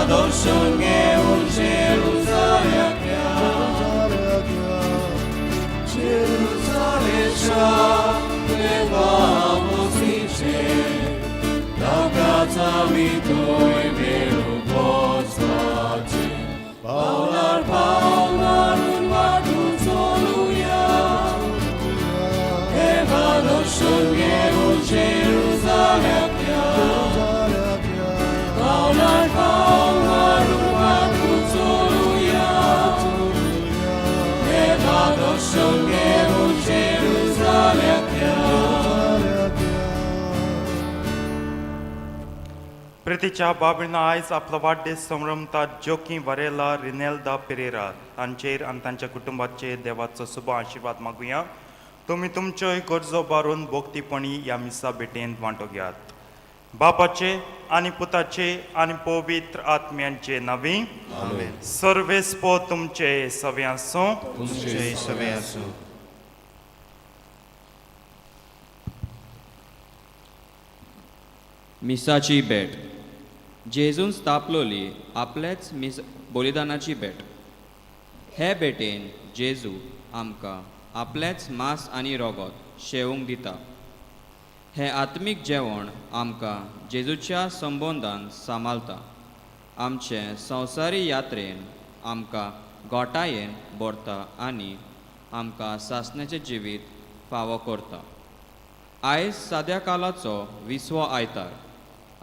दर्शन घेवन जेरुजाल्याक या, जेरुजालेच्या देवा मस्तीचे ताकाच आमी थंय मेळूंक वचपाचें. पावलार पावल मारून वाटू चलुया, देवा दर्शन घेवन जेरुजाल्याक या, पावलार पावल मारून वाटू चलुया, देवा दर्शन घेवन जेरुजाल्याक या. प्रितीच्या बाबीन आयज आपलो वाडदीस संभ्रमतात जोकी वरेला रिनेल्दा पेरेरा तांचेर आनी तांच्या कुटुंबाचेर देवाचो शुभ आशिर्वाद मागुया. तुमी तुमच्योय गरजो बारून भोक्तीपणी ह्या मिसा भेटेंत वांटो घेयात. बापाचे आनी पुताचे आनी पवित्र आत्म्यांचे नांवी. सर्वेस्पो तुमचे सवे आसूं. तुमचे सवे आसूं. मिसाची भेट. जेजून स्थापलोली आपलेच मिस बलिदानाची भेट. हे भेटेन जेजू आमकां आपलेंच मांस आनी रोगोत शेवूंक दिता. हें आत्मीक जेवण आमकां जेजूच्या संबंदान सांबाळता, आमचे संवसारी यात्रेन आमकां गोटायेन भरता आनी आमकां सासण्याचें जिवीत फावो करता. आयज साद्या कालाचो विसवो आयतार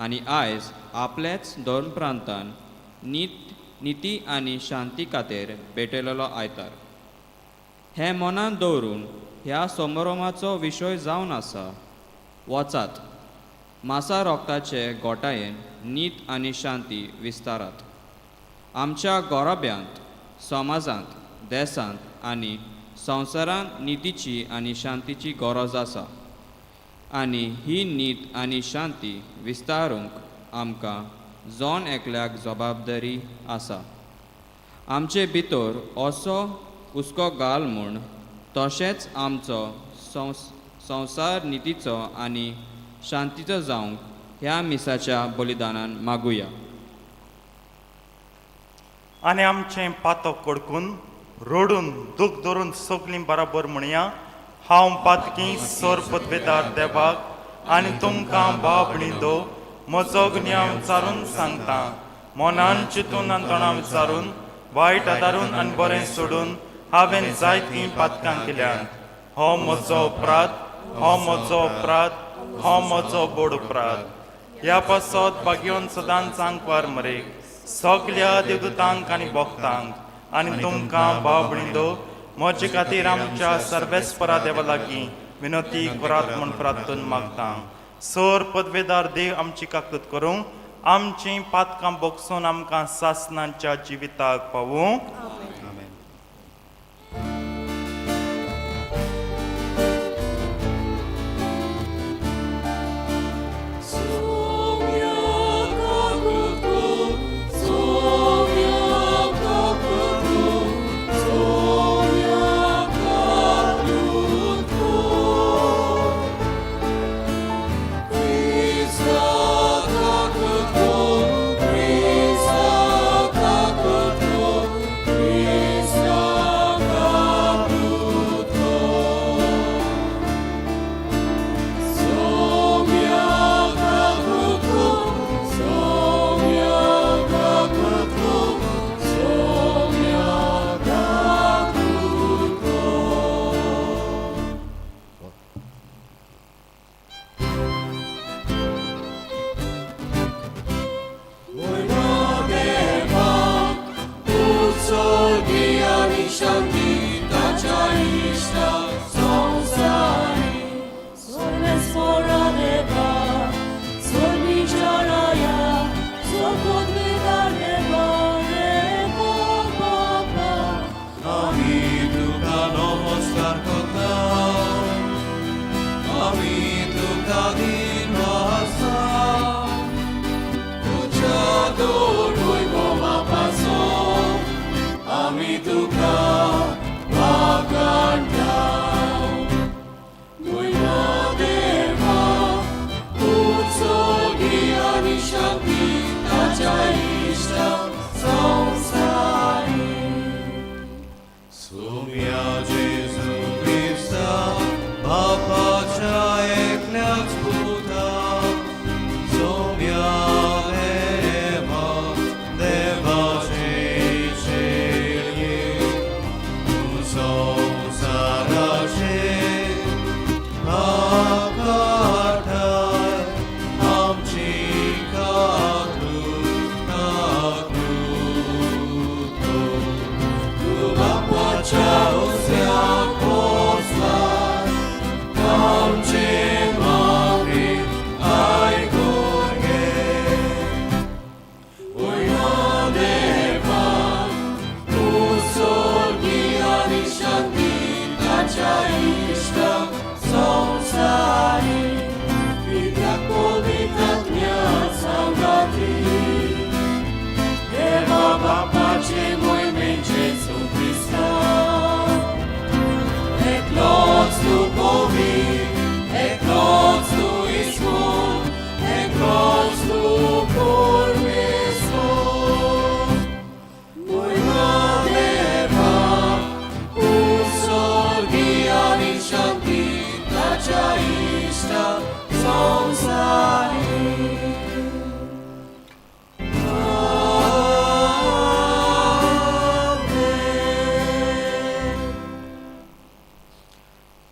आनी आयज आपलेच धर्म प्रांतान निती आनी शांती खातीर भेटयलेलो आयतार. हें मनांत दवरून ह्या समारोमाचो विशय जावन आसा, वचात मासा रोगताचे गोटायेन नीत आनी शांती विस्तारात. आमच्या गोराब्यांत, समाजांत, देसांत आनी संवसारांत नितीची आनी शांतीची गरज आसा आनी ही नीत आनी शांती विस्तारूंक आमकां जण एकल्याक जबाबदारी आसा. आमचे भितर असो हुस्को घाल म्हूण तशेंच आमचो संवसार नितीचो आनी शांतीचो जावंक ह्या मिसाच्या बलिदानान मागुया. आनी आमचें पातक कडकून रडून दूख धरून सगलीं बराबर म्हणया, हांव पातकी सोर पदवेदार देवाक आनी तुमकां बाब णिदो म्हजो गुन्यांव विचारून सांगता. मनान चिंतून आनी तोंडां विचारून वायट आदारून आनी बरें सोडून हांवें जायतीं पातकां केल्यांत. हो म्हजो अपराध, हो म्हजो अपराध, हो म्हजो बोड अपराध. ह्या पासत भाग्योन सदांच आंकवार मरेक सगल्या देवदूतांक आनी भक्तांक आनी तुमकां भाव भयणींनो म्हजे खातीर आमच्या सर्वेस्परा देवा लागीं विनोती करात म्हूण प्रार्थन मागता. सर पदवेदार देव आमची काकूत करूं, आमचीं पातकां बोगसून आमकां सासनाच्या जिविताक पावूं. आमेन. आमी तुका नमस्कार करता, आमी तुका दिन आसा, तुज्या दोन मापासो आमी तुका वागाणटा. देवा उत्सर्गी आनी शांती ताच्या इश्टा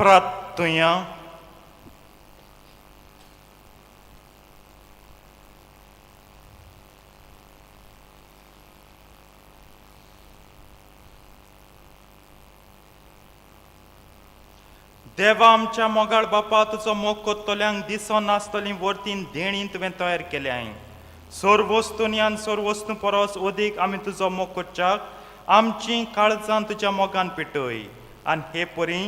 प्रार्थुया. देवा आमच्या मोगाळ बापा, तुजो मोग कोत्तल्यांक दिसोन नासतली वर्तीन देणी तुवें तयार केल्याय. सोर वस्तूंनी आनी सोर वस्तू परस अदीक आमी तुजो मोग करच्याक आमची काळजान तुज्या मोगान पेटय आनी हे परी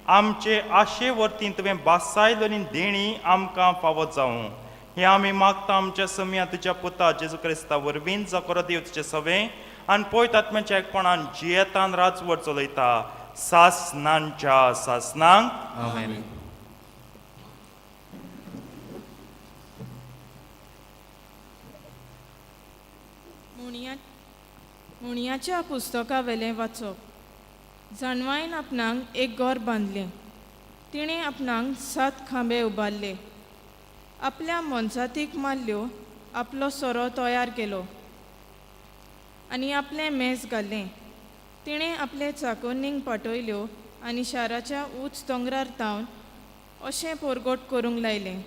आमचे आशे वरतीन तुवें बासायलेली देणी आमकां फावो जावं. हें आमी मागता आमच्या सम्या तुज्या पुता जेजू क्रिस्ता वरवीं, जो देव तुजे सवें आनी पळयत आत्म्याच्या एकपणान जियेतान राजवट चलयता सासनांच्या सासनांक. आमेन. मुणयाच्या पुस्तकावेलें वाचप. जाणवायन आपणाक एक घर बांदलें. तिणें आपणाक 7 खांबे उबारले. आपल्या मनजातीक मारल्यो, आपलो सोरो तयार केलो आनी आपलें मेज घालें. तिणें आपले चाकोन्नीक पाटयल्यो आनी शाराच्या ऊंच दोंगरार तावन अशें पोरगोट करूंक लायलें,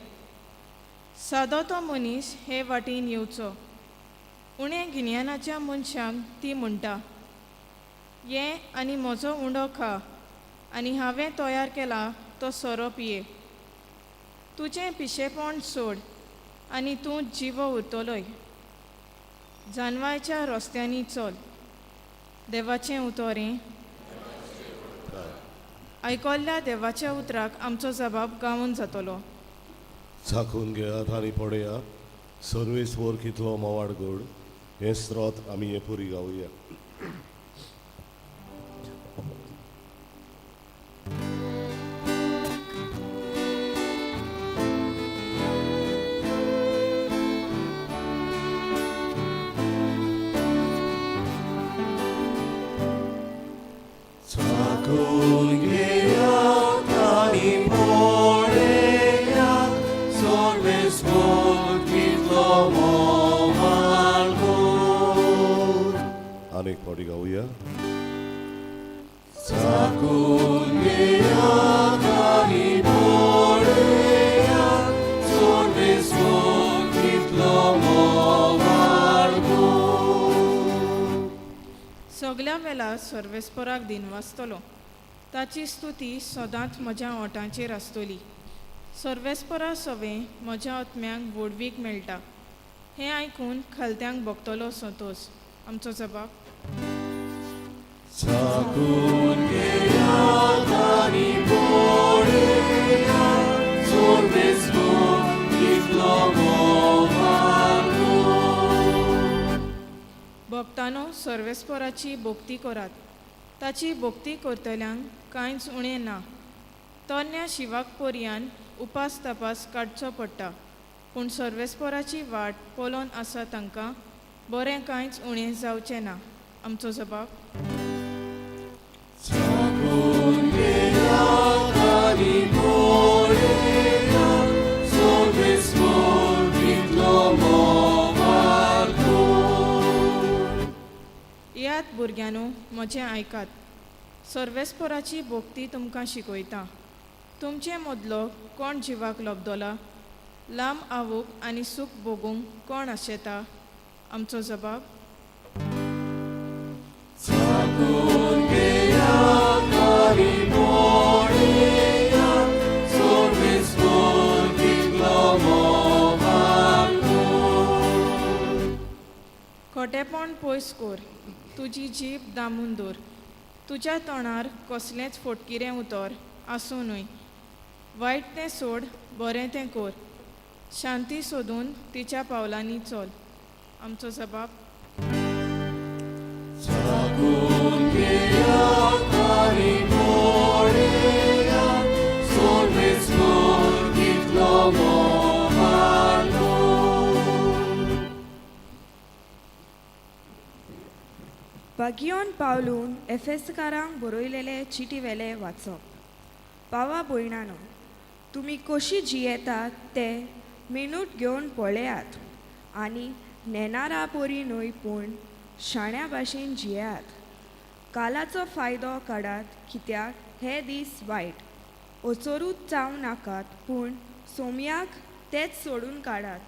सादो तो मनीस हे वाटेन येवचो. उणें गिन्यानाच्या मनशांक ती म्हणटा, ये आनी म्हजो उंडो खा आनी हांवें तयार केला तो सोरो पिये. तुजें पिशेपण सोड आनी तूं जिवो उरतलोय. जानवायच्या रस्त्यांनी चल. देवाचें उतर हें. आयकल्ल्या देवाच्या उतराक आमचो जबाब गावून जातलो. चाखून घेयात आनी पळयात सर्वेस्वर कितलो मोवाड गोड. हें स्रोत आमी हे पुरी गावया. चाखून घेयात आनी पळयात सर्वेस्पर कितलो मोवाळ गोड. आनी एक फावटी गावया. चाखून घेयात आनी पळयात सर्वेस्पर कितलो मोवाळ गोड. सगल्या वेळार सर्वेस्पराक दिनवासतलो. ताची स्तुती सदांच म्हज्या ओंठांचेर आसतली. सर्वेस्परा सवें म्हज्या आत्म्याक व्हडवीक मेळटा. हें आयकून खालत्यांक भोगतलो संतोश. आमचो जबाब. चाखून घेयात आनी पळयात सर्वेस्पर कितलो मोवाळ गोड. भक्तानो, सर्वेस्पराची भक्ती करात. ताची भक्ती करतल्यांक कांयच उणें ना. तरण्या शिवाक पर्यान उपास तपास काडचो पडटा, पूण सर्वेस्पराची वाट पळोवन आसा तांकां बरें कांयच उणें जावचें ना. आमचो जबाब. चाखून घेयात आनी पळयात सर्वेस्पर कितलो मोवाळ गोड. येयात भुरग्यांनो, म्हजें आयकात. सर्वेस्पराची भक्ती तुमकां शिकयता. तुमचे मदलो कोण जिवाक लब्दला? लांब आवूक आनी सूख भोगूंक कोण आशेता? आमचो जबाब. चाखून घेयात आनी पळयात सर्वेस्पर कितलो मोवाळ गोड. खोटेपण पयस कोर, तुजी जीब दामून दवर. तुज्या तोंडार कसलेंच फोटकिरें उतर आसूं न्हय. वायट तें सोड, बरें तें कोर. शांती सोदून तिच्या पावलांनी चल. आमचो जबाब. चाखून घेयात आनी पळयात सर्वेस्पर कितलो मोवाळ गोड. बागियोन पावलून एफेसकारांक बरयलेले चिटीवेले वाचप. पावा भयणानो, तुमी कशी जियेतात ते मेनूट घेवन पळयात आनी नेनारा परी न्हय पूण शाण्या भाशेन जियेयात. कालाचो फायदो काडात कित्याक हे दीस वायट. ओचोरूच जावं नाकात पूण सोमयाक तेच सोडून काडात.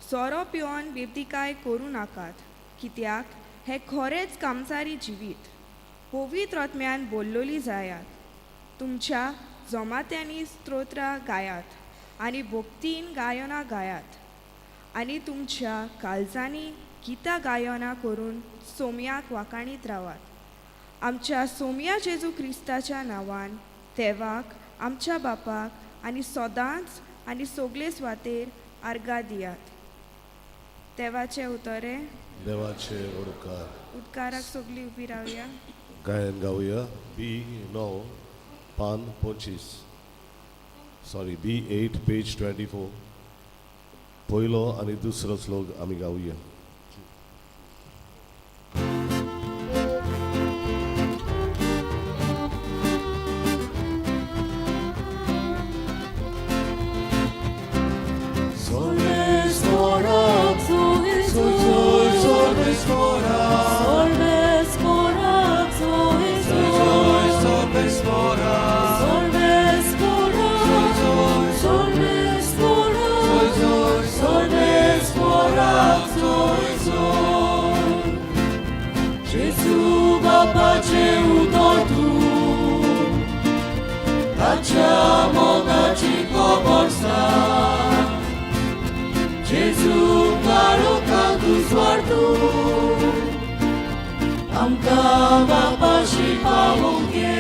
सोरो पिवन बेबदिकाय करूं नाकात, कित्याक हें खरेंच कामसारी जिवीत. पवित्र आत्म्यान बोल्लोली जायात. तुमच्या जमात्यांनी स्तोत्रां गायात आनी भक्तीन गायनां गायात आनी तुमच्या काळजांनी गितां गायनां करून सोमयाक वाखाणीत रावात. आमच्या सोमया जेजू क्रिस्ताच्या नांवान देवाक आमच्या बापाक आनी सदांच आनी सगळे सुवातेर आर्गां दियात. देवाचें उतरें. देवाचे उपकार. उपकाराक सगळीं उबी रावया. गायन गावया बी 9 पान 25, सॉरी, बी 8 पेज 24. पयलो आनी दुसरो श्लोक आमी गावया. Gesù pace udotu, Tacciamo gaci coborsa. Gesù caro cantu sguardo, Amca paci pavonche.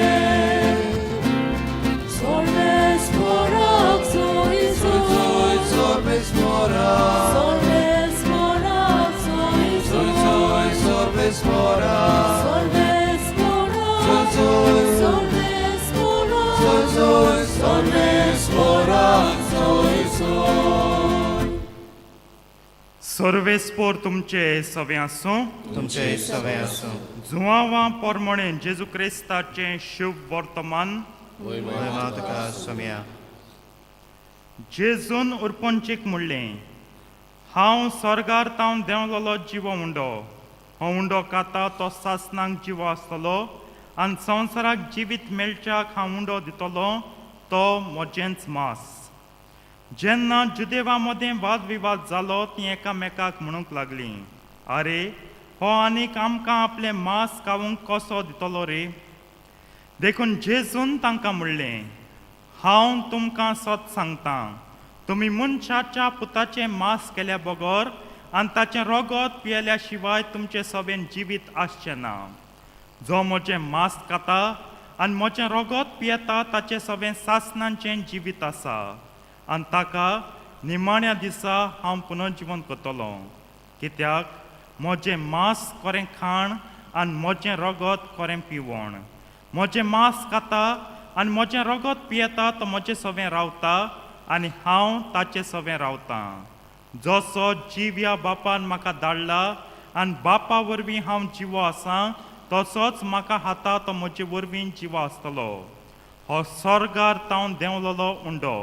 Sorves morac soi soi, Sorbes morac, Sorves morac soi soi soi, sorbes morac, Sorves morac, soi soi, Sorves morac, soi soi, sorbes morac, soi soi. सर्वेस्पोर तुमचे सवें आसूं. तुमचे सवे आसूं. जुवांवा पोरमणे जेजू क्रिस्ताचें शुभ वर्तमान. महिमा तुका सोमया. जेजून उरपंचीक म्हणलें, हांव स्वर्गार तावन देंवलोलो जिवो उंडो. हो उंडो खाता तो सासनाक जिवो आसतलो आनी संवसाराक जिवीत मेळच्याक हांव उंडो दितलो तो म्हजेंच मास. जेन्ना जुदेवा मदें वाद विवाद जालो, तीं एकामेकाक म्हणूंक लागलीं, आरे, हो आनीक आमकां आपलें मास खावंक कसो दितलो रे? देखून जेजून तांकां म्हणलें, हांव तुमकां सत सांगतां, तुमी मनशाच्या पुताचें मास केल्या बगर आनी ताचें रगत पियेल्या शिवाय तुमचें सवें जिवीत आसचें ना. जो म्हजें मास खाता आनी म्हजें रगत पियेता ताचें सवें सासणाचें जिवीत आसा आनी ताका निमाण्या दिसा हांव पुनर्जिवन करतलो. कित्याक म्हजें मास कोरें खाण आनी म्हजें रगत कोरें पिवण. म्हजें मास खाता आनी म्हजें रगत पियेता तो म्हजें सवें रावता आनी हांव ताचे सवें रावतां. जसो जिव्या बापान म्हाका धाडला आनी बापा वरवीं हांव जिवो आसा, तसोच म्हाका खाता तो म्हजे वरवीं जिवो आसतलो. हो स्वर्गार तावन देंवलोलो उंडो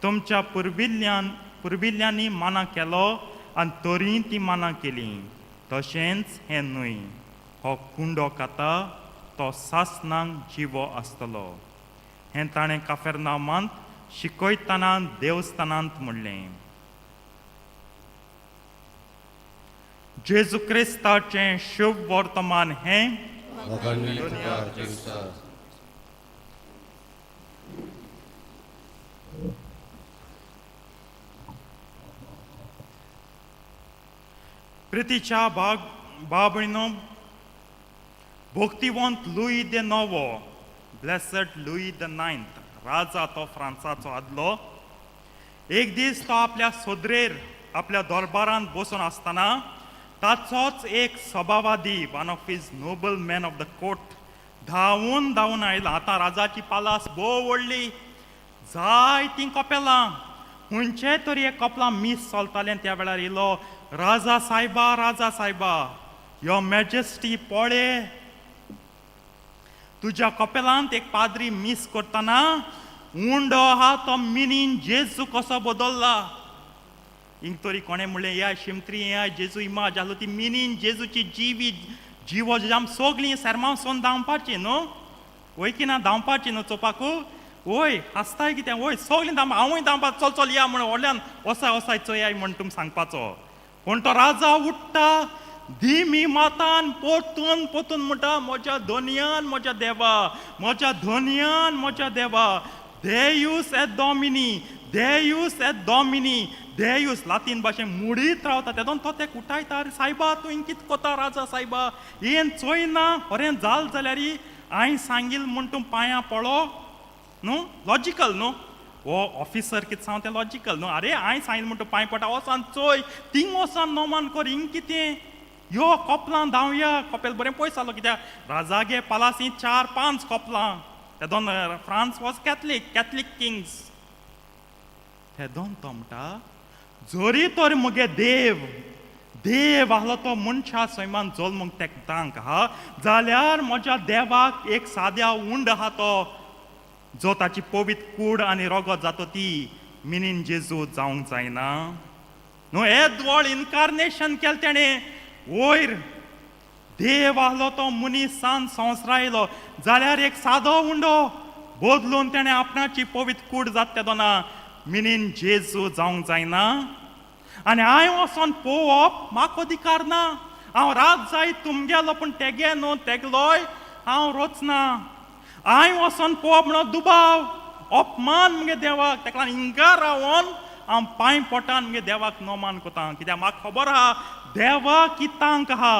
तुमच्या पुर्विल्ल्यांनी माना केलो आनी तरी ती माना केली, तशेंच हें न्हय. हो कुंडो खाता तो सासनाक जिवो आसतलो. हें ताणें काफेरनामांत शिकयतना देवस्थानांत म्हणलें. जेजू क्रिस्ताचें शुभ वर्तमान हें. वाखाणणी तुका क्रिस्ता. प्रितीच्या बाग बाबणीनो, भक्तिवंत लुई दे नवो, ब्लेसड लुई the ninth, राजा तो फ्रांसाचो आदलो. एक दीस तो आपल्या सोदरेर आपल्या दरबारांत बसून आसतना ताचोच एक सभावादी, one of his noble man of the court, धांवून धांवून आयला. आतां राजाची पालास भोव व्हडली, जायतीं कपेलां, खंयचे तरी एक कपलां मीस चलतालें. त्या वेळार येयलो, राजा सायबा, राजा सायबा, your majesty, पळे तुज्या कपेलांत एक पाद्री मीस करतना उंडो आहा तो मिनीन जेजू कसो बदल्ला. इंग तरी कोणें म्हणलें, या शिमत्री या जेजू इमाज आसलो, ती मिनीन जेजूची जिवी जिवो. आम सगळीं सेर्मांव सोन धांवपाची न्हू, वय की ना? धांवपाची न्हू चोवपाकू. वय हांसताय कितें वय सगलीं दांबा हांवूय दांबा चल चल या म्हण व्हडल्यान वसाय वसाय चोयाय म्हण तुमी सांगपाचो. पूण तो राजा उठ्ठा धीमी मातान पोतून पोतून म्हणटा म्हज्या धोनयान म्हज्या देवा, म्हज्या धोनयान म्हज्या देवा, Deus et Domini, Deus et Domini, Deus Latin भाशेन मुडीत रावता. तेदोन तो तेक उठायता, आरे सायबा तूं कित कोता राजा सायबा, येन चोयना होरें जाल जाल्यार हांवें सांगील म्हूण तूं पांयां पळो न्हू, लॉजिकल न्हू, हो ऑफिसर कितें सांग तें लॉजिकल न्हू. आरे हांवें सांगिल्लें म्हूण तूं पांय पडटा, वचोन चोय थिंग वचोन नोमान कर, हिंग कितें यो कोपलां धांवया. कोपेल बरें पयस जालो कित्याक राजागे पालासी 4-5 कोपलां. तेदोन France was Catholic, Catholic kings. तेदोन तो म्हणटा जरी तर मुगे देव देव आहलो तो मनशा सैमान जल्मूंक तेक तांक आहा जाल्यार म्हज्या देवाक एक साद्या उंड आहा तो जो ताची पवित्र कूड आनी रगत जातो ती मिनीन जेजू जावंक जायना न्हू. येदवळ इनकारनेशन केलें तेणें, वयर देव आहलो तो मनीसान संवसार जाल्यार एक सादो उंडो बदलून तेणें आपणाची पवित्र कूड जाता तेदोना मिनीन जेजू जावंक जायना. आनी हांवें वचोन पळोवप म्हाका अधिकार ना, हांव रात जाय तुमगेलो पूण तेगे न्हू तेगलोय हांव रोचना. हांवें वचोन पळोवप म्हणून दुबाव अपमान मुगे देवाक, तेका लागून हिंगा रावोन हांव पांय पोटान मुगे देवाक नोमान कोता कित्याक म्हाका खबर आहा देवाक ही तांक आहा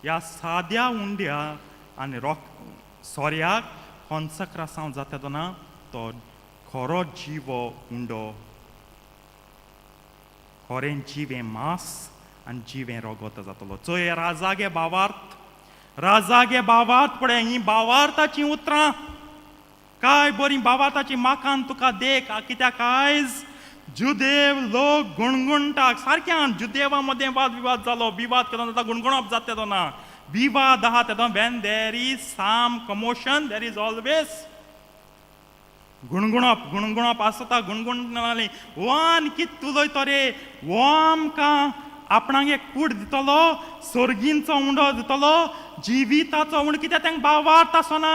ह्या साद्या उंड्या आनी रोक सोऱ्याक कॉन्सक्रासांव जाता तेन्ना तो खरो जिवो उंडो, खरें जिवें मांस आनी जिवें रगत जातलो. चोय राजागे भावार्थ, राजागे भावार्थ पळय हीं भावार्थाचीं उतरां काय बरीं भावार्थाची माकान तुका देख. कित्याक आयज जुदेव लोक गुणगुणटा सारक्या जुदेवा मदें वाद विवाद जालो, विवाद केलो जाता गुणगुणप जाता तेदोना विवाद आहा तेदोना when there is some commotion there is always गुणगुणप, गुणगुणप आसता. गुणगुणली वन कित उलयतो रे, हो आमकां आपणाक एक कूड दितलो, सर्गींचो उंडो दितलो, जिविताचो उंडो. कित्याक तांकां भावार्थ आसना,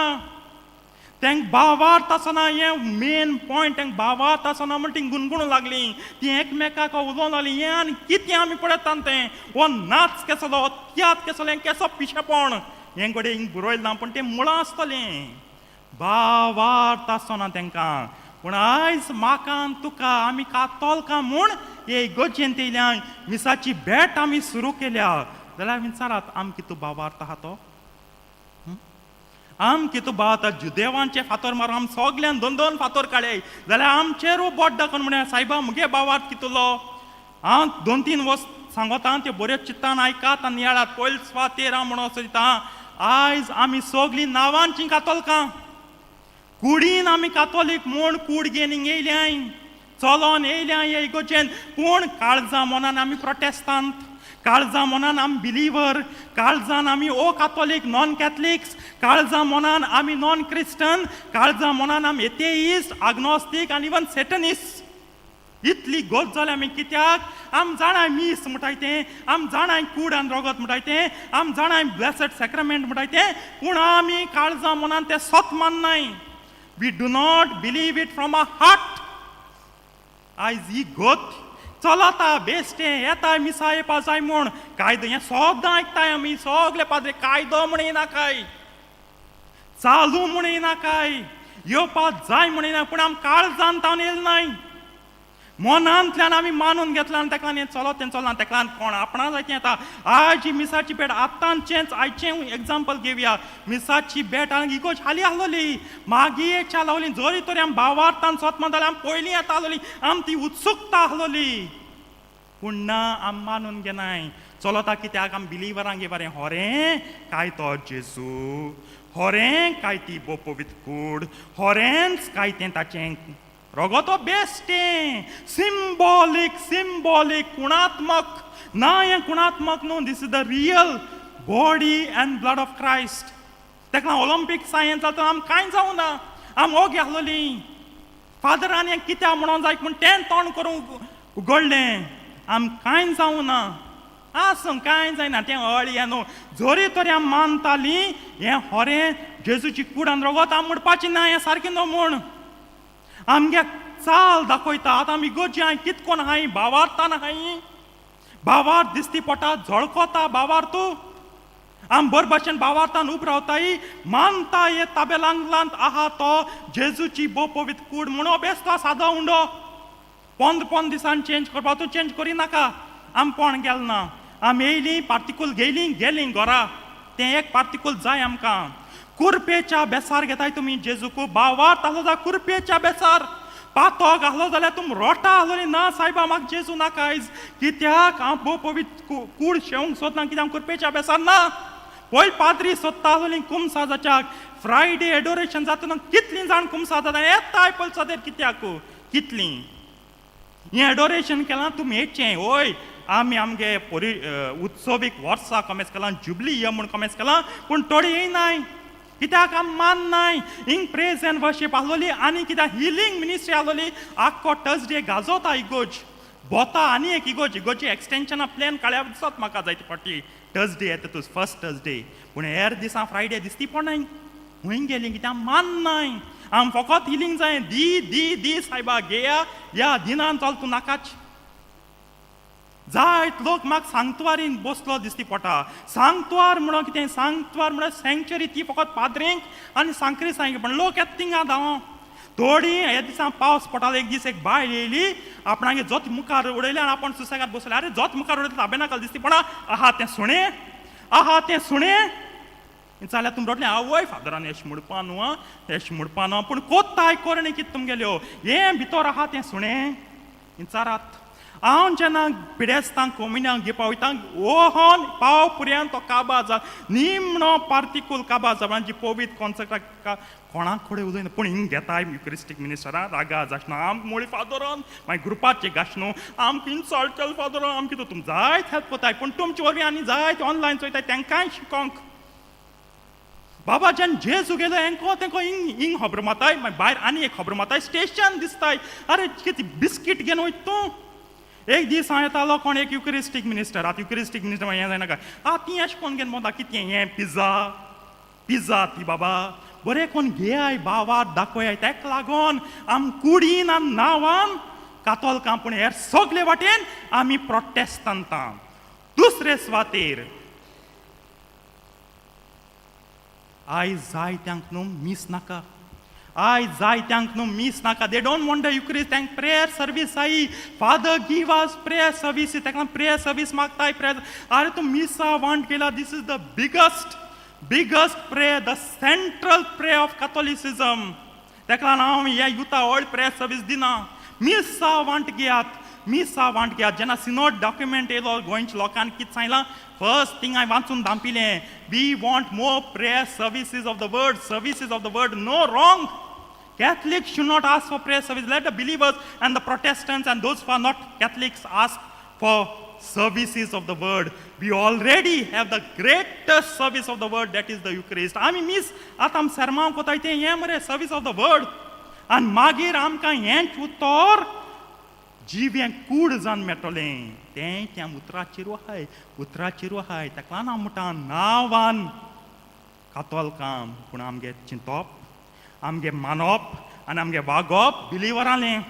तांकां भावार्थ आसना, हें मेन पॉयंट. तांकां भावार्थ आसना म्हण तीं गुणगुणूंक लागलीं, तीं एकमेकाक उलोवंक लागलीं, हें आनी कितें आमी पळयता तें, हो नाच केसलो, हो तियात्र केसलो, हें केसो पिशेपण. हें घडये हिंग बरयलें ना पूण तें मुळां आसतलें, भावार्थ आसना तांकां. पूण आयज म्हाका आनी तुका आमी कातोलकां म्हूण हे इगर्जेंत येयल्या, मिसाची भेट आमी सुरू केल्या जाल्यार विचारात आम कितू भावार्थ आहा तो, आम कितू भावार्थ. जुदेवांचे फातोर मारून आम सगल्यान दोन दोन फातोर काडले जाल्यार आमचेरूय बोट दाखोवन म्हणया सायबा मुगे भावार्थ कितलो. हांव 2-3 वर्स सांगता त्यो बऱ्यो चित्तान आयकात आनी नियाळात. पयले सुवातेर हांव म्हणूंक सोदिता आयज आमी सगलीं नांवांचीं कातोलकां, कुडीन आमी कातोलीक म्हूण कूड घेवन हिंग येयल्याय, चलोन येयल्या हे इगर्जेन, पूण काळजा मनान आमी प्रोटेस्तांत, काळजा मनान आमी बिलीवर, काळजान आमी ओ कातोलीक नॉन कॅथलिक्स, काळजा मनान आमी नॉन क्रिस्टन, काळजा मनान आमी एथेइस्ट, आग्नोस्तीक आनी इवन सेटनिस्ट. इतली गोत जाल्या आमी कित्याक आम जाणाय मीस म्हणटाय तें, आम जाणाय कूड आनी रगत म्हणटाय तें, आम जाणाय ब्लेसड सॅक्रमेंट म्हणटाय तें, पूण आमी काळजा मनान तें सत माननाय. We do not believe it from a heart. आयज ही गोत चलता बेश्टें येता मिसा येवपा जाय म्हूण कायदो, हें सदां आयकताय आमी सगले पाद्रे, कायदो म्हण येना काय, चालू म्हण येना काय, येवपा जाय म्हण येना, पूण आम काळजान तावन येयले नाय, मनांतल्यान आमी मानून घेतला आनी तेका हें चलत तें चलना. तेका कोण आपणा जाय तें येता. आयज ही मिसाची भेट आतांचेंच आयचें एग्जाम्पल घेवया. मिसाची भेट आनी इगोर्ज हाली आहलोली, मागीर येच्या लावली, जरी तरी आमी भावार्थान सोत मानताले, आमी पयलीं येता आहलोली, आम ती उत्सुकता आहलोली, पूण ना आमी मानून घेनाय. चलता कित्याक आमी बिलिवरांक बरें होरें काय तो जेजू, होरें काय ती पवित्र कूड, होरेंच काय तें ताचें रगत बेश्टें सिम्बॉलीक, सिम्बॉलीक गुणात्मक ना, हें गुणात्मक न्हू. This is the real body and blood of Christ. तेका लागून ऑलिम्पीक सायन्स जाता आम कांय जावना, आम ओगी आहलोलीं. फादरान हें कित्याक म्हणोन जाय पूण तें तोंड करूंक उगडलें, आम कांय जावना, आसूं कांय जायना तें अळी न्हू. जरी तरी आमी मानतालीं हें होरें जेजूची कूड आनी रगत आम म्हणपाची ना, हें सारकें न्हू म्हूण. आमगे चाल दाखयता. आतां आमी इगोर्जी हांय कित कोन हाय भावार्तान हाय, भावार्थ दिसती पोटा झळकोता भावार्थ. आम बर भाशेन भावार्थान उब रावताय, मानता हे ताबेलांगलांत आहा तो जेजूची भोव पवित्र कूड म्हणून बेसता सादो उंडो. 15 15 दिसान चेंज करपा, तूं चेंज करिनाका. आम कोण गेल ना, आम येयलीं पार्टिकूल घेयलीं गेलीं घरा. तें एक पार्टिकूल जाय आमकां. कुरपेच्या बेसार घेताय तुमी जेजूक, भावार्थ आसलो जाल्यार कुरपेच्या बेसार पातोक आसलो जाल्यार तुम रोटा आसलोली ना सायबा म्हाका जेजू नाका आयज, कित्याक हांव भोव पवित्र कूड शेवंक सोदना, कित्याक कुरपेच्या बेसार ना. पयल पाद्री सोदता आसलोली कुमसाजाच्याक. फ्रायडे एडोरेशन जाता, कितलीं जाण कुमसाज जाता येताय पयल सोदेर, कित्याक कितलीं हें एडोरेशन केलां तुमी येचें. वय आमी आमगे पोरी उत्सवीक वर्सा कमेस केलां, जुबली इयर म्हूण कमेस केलां, पूण थोडी येयनाय कित्याक आम माननाय. हिंग प्रेज एंड वर्शीप आसलोली आनी कित्याक हिलींग मिनिस्ट्री आसलोली, आख्खो थर्सडे गाजोता इगोर्ज बोता. आनी एक इगोर्ज इगोर्जी एक्सटेंशना प्लॅन काळ्या दिसत म्हाका जायते फावटी थर्सडे येता तूं फर्स्ट थर्सडे, पूण हेर दिसा फ्रायडे दिसती पडनाय. खंय गेली? कित्याक माननाय. आम फकत हिलींग जाय, दी दी दी सायबा घेया या दिनान चल तूं नाकाच. जायत लोक म्हाका सांगतवारीन बसलो दिसती पडटा. सांगतवार म्हणून कितें? सांगतवार म्हणल्यार सँक्चुरी, ती फकत पाद्रींक आनी सांकरी सांग, पण लोक येता थिंगा धांव थोडी. ह्या दिसा पावस पडटालो. एक दीस एक बायल येयली, आपणागे जोत मुखार उडयलें आनी आपूण सुसेगाद बसले. आरे, जोत मुखार उडयलें ताबेनाकाल दिसती पडा. आहा तें सुणें, आहा तें सुणें जाल्यार तुमी रडलें. आवय फादरान एश म्हणपा न्हू आं, एश म्हणपा न्हू, पूण कोत्ताय करणी कितें तुमगेल्यो? हें भितर आहा तें सुणें विचारात. हांव जेन्ना पिडेस्तांक कोमिन्यांक घेवपा वयता, ओहन पाव पुरयान तो काबा जा निमणो पार्टिकूल काबा जा जी पवित्र कॉन्सक्रा कोणाक कडेन उलयना, पूण हिंग घेताय युक्रिस्टीक मिनिस्टरां रागा जाशना आम मोळी फादरान, मागीर ग्रुपाचे गाश न्हू आमकां इन्सल्ट केलो फादरान. आमकां कितें तुम जायत हेल्प कोताय, पूण तुमचे वरवीं आनी जायते ऑनलायन चोयताय, तांकांय शिकोंक बाबा जेन्ना जेजू गेलो हेंको तेंको हिंग हिंग खबर माताय, मागीर भायर आनी एक खबर माताय स्टेशन दिसताय. अरे कितें बिस्कीट घेवन वयता तूं? एक दीस हांव येतालो, कोण एक युक्रिस्टीक मिनिस्टर. आतां युक्रिस्टीक मिनिस्टर हें जायना काय? आतां ती अशें कोण घेवन भोंवता? कितें हें पिझ्झा पिझ्झा ती बाबा बरें कोण घेयाय बाबा दाखोय. तेका लागोन आम कुडीन आनी नांवान कातोलकां, पूण हेर सगळे वाटेन आमी प्रोटेस्टंतां दुसरे सुवातेर. आयज जायत्यांक न्हू मीस नाका, आयज जायत्यांक न्हू मीस नाका. They don't want the Eucharist. तांकां प्रेयर सर्वीस जायी. Father, give us prayer service. ताका प्रेयर सर्वीस मागताय प्रेयर. अरे तूं मिसा वांट केला. This is the biggest biggest prayer, the central prayer of Catholicism. ताका लागून हांव हे युथा व्हड प्रेयर सर्वीस दिना. मिसा वांट घेयात, मिसा वांट घेयात. जेन्ना सिनोड डॉक्युमेंट येयलो, गोंयच्या लोकांनी कितें सांगलां, फर्स्ट थिंग हांवें वाचून दांपिलें, we want more prayer services of the word, services of the word. No wrong. Catholics should not ask for prayer service. Let the believers and the Protestants and those who are not Catholics ask for services of the word. We already have the greatest service of the word, that is the Eucharist. आमी मीस आतां आमी सेरमांव कोताय तें हें मरे service of the word. आनी मागीर आमकां हेंच उतर जिवें कूड जावन मेळटलें. तें त्या उतराचेर आहाय, उतराचेर आहाय. ताका लागून हांव म्हणटा, नांवान कातोलकां, पूण आमगे चिंतप, आमगे मानप आनी आमगे वागप बिलिवरालें,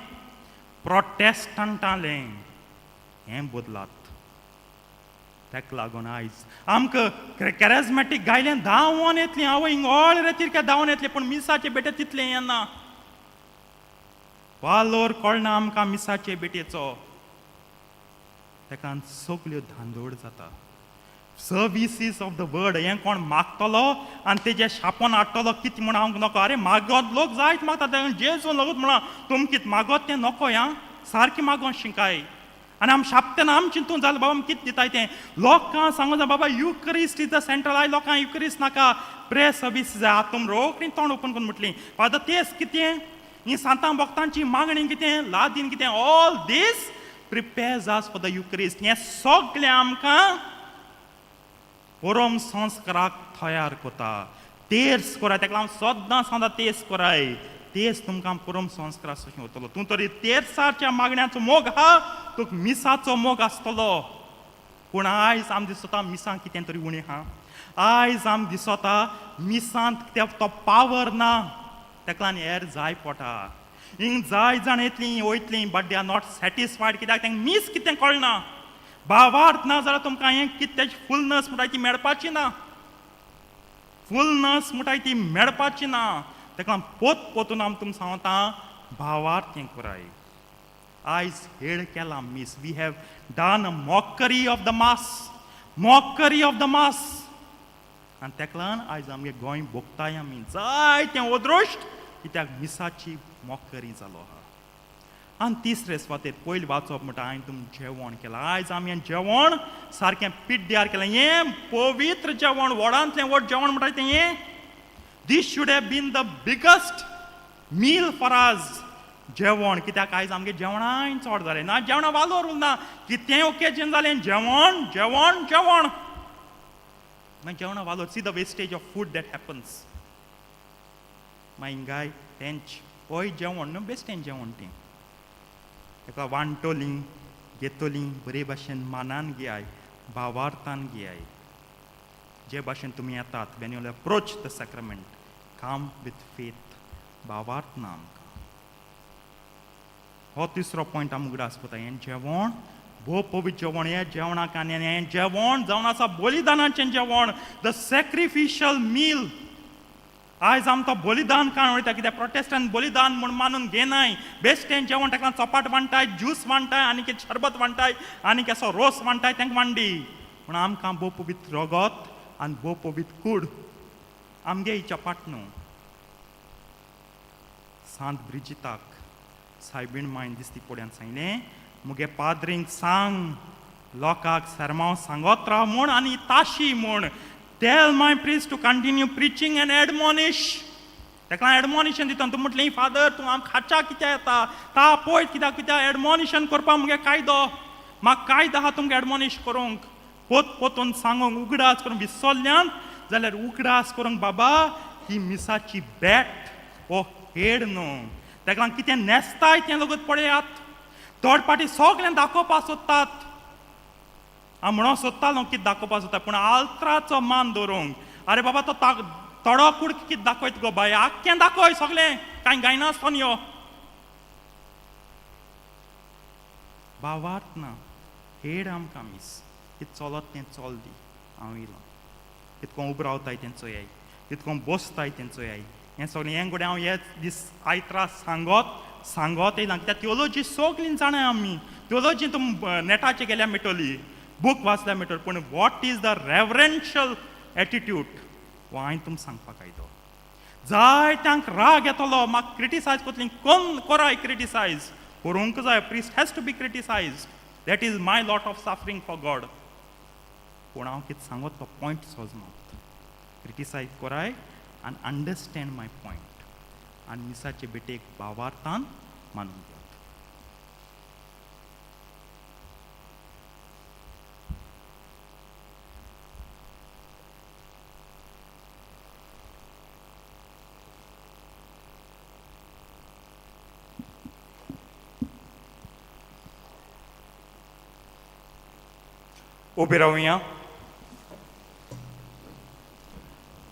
प्रोटेस्टंटालें. हें बदलात. ताका लागून आयज आमकां कॅरेजमॅटीक गायलें धांवोन येतलीं. आवय हिंग ऑळ रे धांवोन येतलीं, पूण मिसाचे बेटे तितलें येना. वालोर कळना आमकां मिसाचे बेटेचो. ताका सगल्यो धांदोड जाता. सर्विसीस ऑफ the word हें कोण मागतलो आनी तेजें शापोन हाडटलो कितें म्हूण हांव नको. अरे मागत लोक जायत मागता. जेजून लोकूच म्हणा, तुम कितें मागत तें नको या सारकें मागोन शिकाय. आनी आम शापतना आम चिंतून जालें बाबा, आमी कितें दिताय तें लोकांक सांगूं जाय. बाबा, Eucharist is the central. आयज लोकांक युक्रिस्ट नाका, प्रेयर सर्वीस जाय. आतां तुम रोखडी तोंड ओपन करून म्हटली, फादर तेंच कितें ही सांतां भक्तांची मागणी कितें, लादीन कितें, all this prepares us for the Eucharist. हें सगळें आमकां परम संस्काराक तयार करता. तेर्स कोराय. ताका हांव सद्दां सांगता, तेर्स कोराय. तेर्स तुमकां परम संस्कार कशें वतलो. तूं तरी तेर्साच्या मागण्याचो मोग आहा, तुका मिसाचो मोग आसतलो. पूण आयज आम दिसता मिसां कितें तरी उणें आहा. आयज आम दिसता मिसांत ते तो पावर ना. ताका लागून हेर जाय पोटा. हिंग जाय जाण येतलीं वयतलीं, but they are not satisfied. कित्याक तांकां मीस कितें कळना, भावार्थ ना जाल्यार तुमकां हें कितें फुलनस म्हणटाय ती मेळपाची ना, फुलनस म्हणटाय ती मेळपाची ना. ताका लागून पोत पोतून आमी तुमकां सांगता, भावार्थ हें कराय. आयज हेळ केला मीस. We have done a mockery of the mass, mockery of the mass. आनी ताका लागून आयज आमगे गोंय भोगताय आमी जाय तें अदृश्ट, कित्याक मिसाची मॉकरी जालो आहा. आनी तिसरे सुवातेर पयलीं वाचप म्हणटा हांवें तुमकां जेवण केलां. आयज आमी हें जेवण सारकें पिड्ड्यार केलें. हें पवित्र जेवण, व्हडांतलें व्हड जेवण म्हणटा तें हें. This should have been the biggest meal for us जेवण. कित्याक आयज आमगे जेवणाय चड जालें ना, जेवणां वालोर उरना. कितेंय ओकेजन जालें जेवण जेवण जेवण ना, जेवणां वालोर. See the wastage of food that happens. मागीर हिंगाय तेंच होय जेवण न्हू, बेश्टें जेवण तें. ताका वांटोलीं घेतोलीं बरे भाशेन मानान घेयाय, भावार्थान घेयाय. जे भाशेन तुमी येतात, when you approach the sacrament, come with faith. भावार्थ ना आमकां. हो तिसरो पॉयंट आमी उगडास करता. हें जेवण भोव पवित्र जेवण. हें जेवणाक आनी हें जेवण जावन आसा बलिदानाचें जेवण, the sacrificial मील. आयज आमकां बलिदान काण वयता, कित्याक प्रोटेस्टंट बलिदान म्हूण मानून घेनाय. बेश्टें जेवण, ताका चपाट वांटाय, ज्यूस वांटाय, आनी कितें शरबत वांटाय, आनी केसो रोस वांटाय तांकां वांडी. पूण आमकां भोव पवित्र रगत आनी भोव पवित्र कूड आमगे ही चपाट न्हू. सांत ब्रिजिताक सायबीण मायन दिसती पोड्यान सांगलें, मुगे पाद्रींक सांग लोकांक सरमांव सांगत राव म्हूण आनी ताशी म्हूण. Tell my priest to continue preaching and admonish. ताका एडमॉनिशन दिता. तूं म्हटलें फादर तूं आमकां खाच्या कित्याक येता ता पळय, कित्याक कित्याक एडमॉनिशन करपाक मुगे कायदो, म्हाका कायदो आहा तुमकां एडमॉनिश करूंक, पोत पोतून सांगूंक, उगडास करूंक. विसरल्यान जाल्यार उगडास करूंक. बाबा, ही मिसाची भेट, हो हेड न्हू. ताका लागून कितें न्हेसताय तें लगूत पळयात. थोड पाटी सगळें दाखोवपाक सोदतात. हांव म्हणूंक सोदतालो कितें दाखोवपाक सोदता, पूण आल्त्राचो मान दवरूंक. आरे बाबा, तो थोडो कूड कितें दाखयत गो बाय, आख्खें दाखय सगळें, कांय गायनासतना यो. भावार्थ ना, हेड आमकां मीस. कितें चलत तें चल दी, हांव येयलो. कितको उबो रावताय तें चोयाय, कितको बसताय तें चोयाय. हें सगळें हें घडये हांव हे दीस आयतरा सांगत सांगत येयला, कित्याक थियोलॉजी सगळीं जाणा आमी. थियोलॉजी तुम नेटाचेर गेल्यार मेळटली, बूक वाचल्यार मेळटली, पूण what is the reverential attitude हो हांवें तुमकां सांगपाक आयलो. जायत्यांक राग येतलो, म्हाका क्रिटिसायज करतली. कोण कोराय क्रिटिसायज करूंक जाय. Priest has to be criticized. That is my lot of suffering for God. पूण हांव कितें सांगत तो पॉयंट सोजमात. क्रिटिसायज कोराय आनी अंडरस्टँड माय पॉयंट आनी मिसाचे भेटेक भावार्थान मानून घेयात. उबी रावया.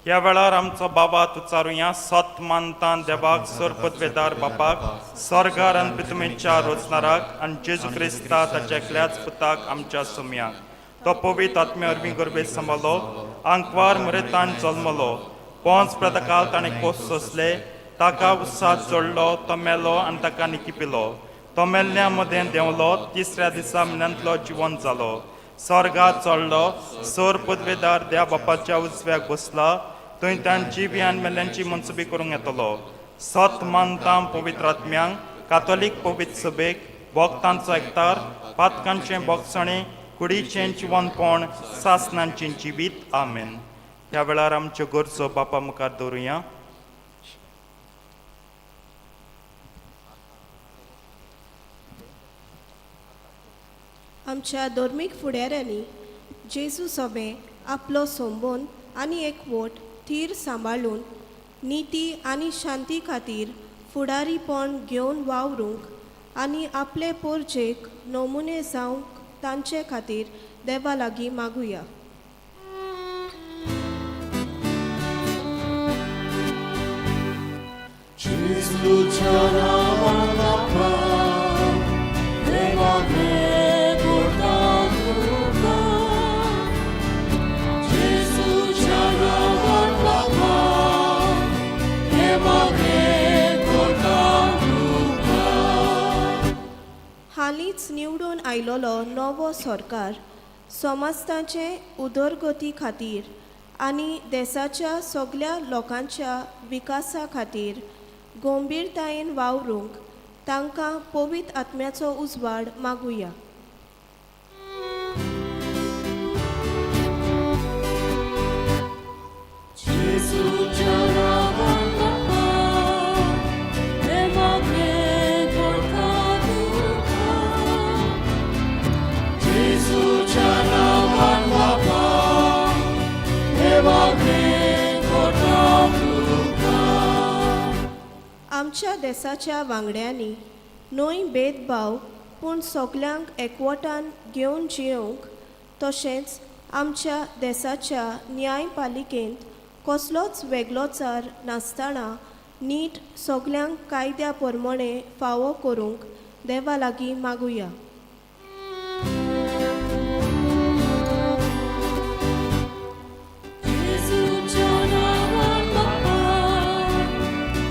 ह्या वेळार आमचो बाबा तुचारुया. सत मानता देवाक, सरपदवेदार बापाक, सर्गार आनी पृथ्वीच्या रोचनाराक, आनी जेजू क्रिस्ता ताच्या एकल्याच पुताक, आमच्या सोमयाक. तो पवित्र आत्म्या वरवीं गर्भेत सांबाळ्ळो, आंकवार मरेतान जल्मलो, पोंच प्रतकाल ताणें कोस सोंसले, ताका उत्साह जोडलो, तो मेलो आनी ताका निकिपिलो. तो मेल्ल्या मदें देंवलो, तिसऱ्या दिसा म्हयन्यांतलो जिवन जालो, स्वर्गात चडलो, सोर पदवेदार देव बापाच्या उजव्याक बसला. थंय ताण जिवी आनी मेल्ल्यांची मनसुबी करूंक येतलो. सत मानता पवित्र आत्म्यांक, कातोलीक पवित्र सभेक, भक्तांचो एकतार, पातकांचें भोगसणें, कुडीचें जिवनपण, सासनांचें जिवीत. आमेन. ह्या वेळार आमच्यो गरजो बापा मुखार दवरुया. आमच्या धर्मीक फुडाऱ्यांनी जेजू सोबें आपलो संबंद आनी एकवट थीर सांबाळून निती आनी शांती खातीर फुडारीपण घेवन वावरूंक आनी आपले पोरजेक नमुने जावंक तांचे खातीर देवा लागीं मागुया. जेजूच्या नांवान. हालींच निवडून आयलोलो नवो सरकार समाजताचे उदरगती खातीर आनी देसाच्या सगल्या लोकांच्या विकासा खातीर गंभीरतायेन वावरूंक तांकां पवित्र आत्म्याचो उजवाड मागुया. जेजूच्या नांवान बापा, हें मागणें करता तुका. जेजूच्या नांवान बापा, हें मागणें करता तुका. आमच्या देसाच्या वांगड्यांनी न्हय भेदभाव पूण सगल्यांक एकवटान घेवन जियोवंक तशेंच आमच्या देसाच्या न्यायपालिकेंत कसलोच वेगळोचार नासतना नीट सगल्यांक कायद्या प्रमाणें फावो करूंक देवा लागीं मागुया. जेजूच्या नांवान बापा,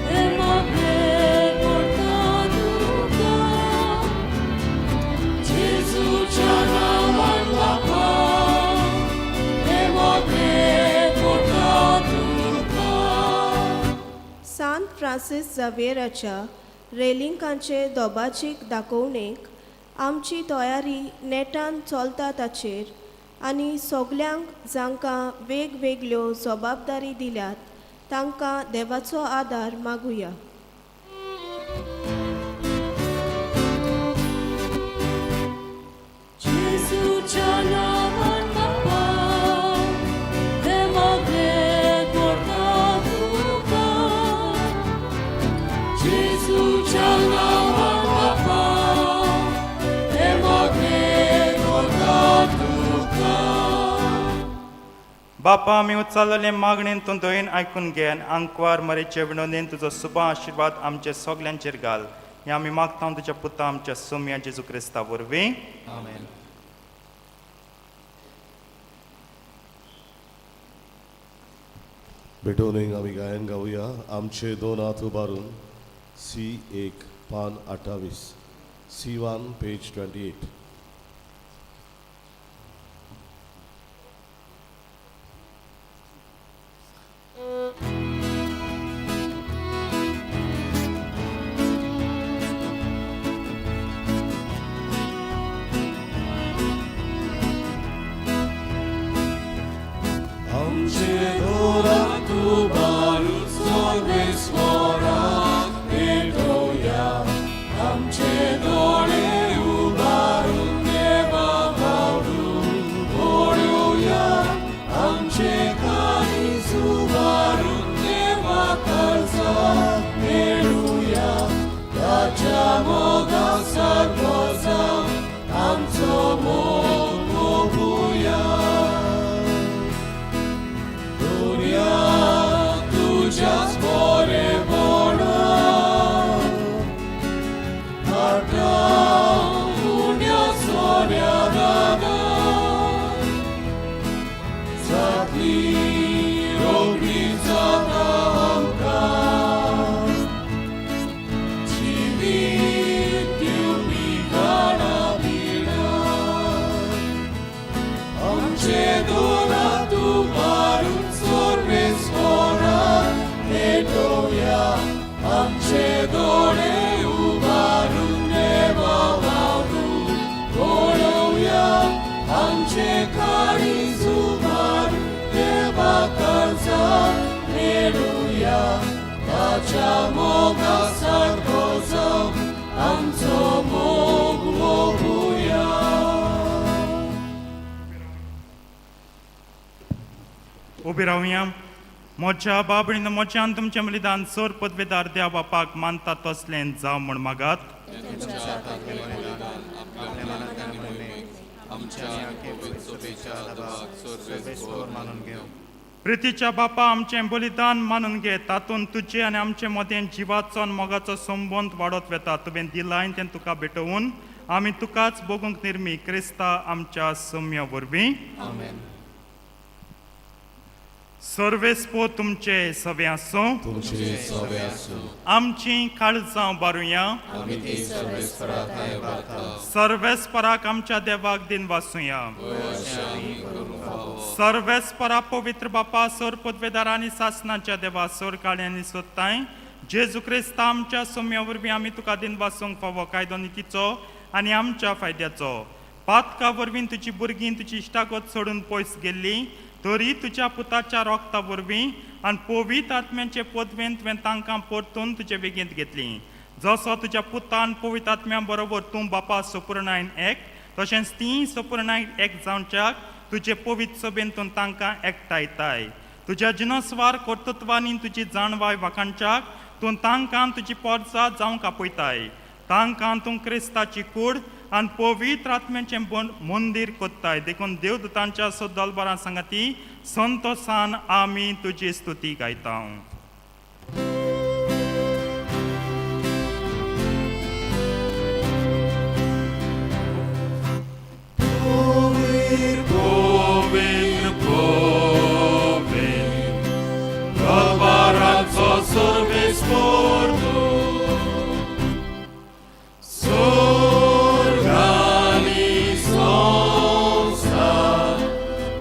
हें मागणें करता तुका. जेजूच्या नांवान बापा, हें मागणें करता तुका. सांत फ्रांसीस झवेराच्या रेलिंगांचे दोबाजीक दाखोवणेक आमची तयारी नेटान चलता ताचेर आनी सगल्यांक जांकां वेगवेगळ्यो जबाबदारी दिल्यात तांकां देवाचो आदार मागुया. जेजूच्या नांवान बापा, हें मागणें करता तुका. जेजूच्या नांवान बापा, हें मागणें करता तुका. बापा आमी उचारलेले मागणेन तूं दयेन आयकून घे आनी आंकवार मरेचे विनोदेन तुजो सुबा आशिर्वाद आमचे सगल्यांचेर घाल. हें आमी मागता तुज्या पुता आमच्या सोम्या जेजू क्रिस्ता वरवीं. आमेन. भेटवणेक आमी गायन गावया आमचे दोन हात उबारून सी 1 पान 28, C1 page 28. आमचे दोन उबारून सर्वेस्वराक भेटोवया, आमचे दोळे उबारून देवा बावडून पळोवया, आमचे काळीज उबारून देवा काळजाक मेळुया, ताच्या मोगा सारको जावन आमचो मोग मोगुया. दुनिया तुझ्याच बरेपणा हाडटा उण्या सोन्या दादा जातली रोखडी जाता आमकां जिवीत दिवपी गाणा बिणा. आमचे दोनात उबारून सर्वेस्वराक भेटोवया, आमचे दोळे उबारून देवा वावरून पळोवया, आमचे काळीज उबारून देवा काळजाक मेळुया, ताच्या मोगा सारको जावन आमचो मोग मोगुया. उबी रावया. म्हज्या बाबणीन म्हज्यान तुमचें बलिदान सोर पदवेदार देव बापाक मानता तसलें जावं म्हूण मागात. आपल्या मनांतल्यान मोहिमेक आमच्या पवित्र सभेच्या दबाक सर्वेस्वर मानून घेवं. प्रितीच्या बापा आमचें बलिदान मानून घे, तातूंत तुजे आनी आमचे मदें जिवाचो आनी मोगाचो संबंद वाडत वता. तुवें दिलाय तें तुका भेटोवन आमी तुकाच भोगूंक निर्मी क्रिस्ता आमच्या सम्य वरवीं. आमेन. सर्वेस्पो तुमचे सवे आसूं. तुमचे सवे आसूं. आमची काळजां बारुया. आमी ती सर्वेस्परा थांय उबारता. सर्वेस्पराक आमच्या देवाक दिन वासुया. सर्वेस्परा पवित्र बापा, सोर पदवेदार आनी सासनाच्या देवा, सोर काळ्यांनी सोदताय जेजू क्रिस्ता आमच्या सोम्या वरवीं आमी तुका दिन वासूंक फावो कायदो नितीचो आनी आमच्या फायद्याचो. पातका वरवीं तुजी भुरगीं तुजी इश्टागत सोडून पयस गेल्ली तरी तुज्या पुताच्या रोगता वरवीं आनी पवित्र आत्म्याचे पदवेन तुवें तांकां परतून तुजे वेगेंत घेतली. जसो तुज्या पुतान पवित्र आत्म्या बरोबर तूं बापा सपूर्णायन एक, तशेंच ती सपूर्णायन एक जावच्याक तुजे पवित्र सभेन तूं तांकां एकठांयताय. तुज्या जिनसवार कर्तृत्वांनी तुजी जाणवाय वाखाणच्याक तूं तांकां तुजी पोरसा जावंक आपयताय. तांकां तूं क्रिस्ताची कूड आनी पवित्र आत्म्याचें मंदीर कोत्ताय. देखून देवदूतांच्या सदलबरां सांगाती संतोसान आमी तुजी स्तुती गायता. पवित्र पवित्र दरबाराचो सर्वेस्पर तूं, स्वर्ग आनी संवसार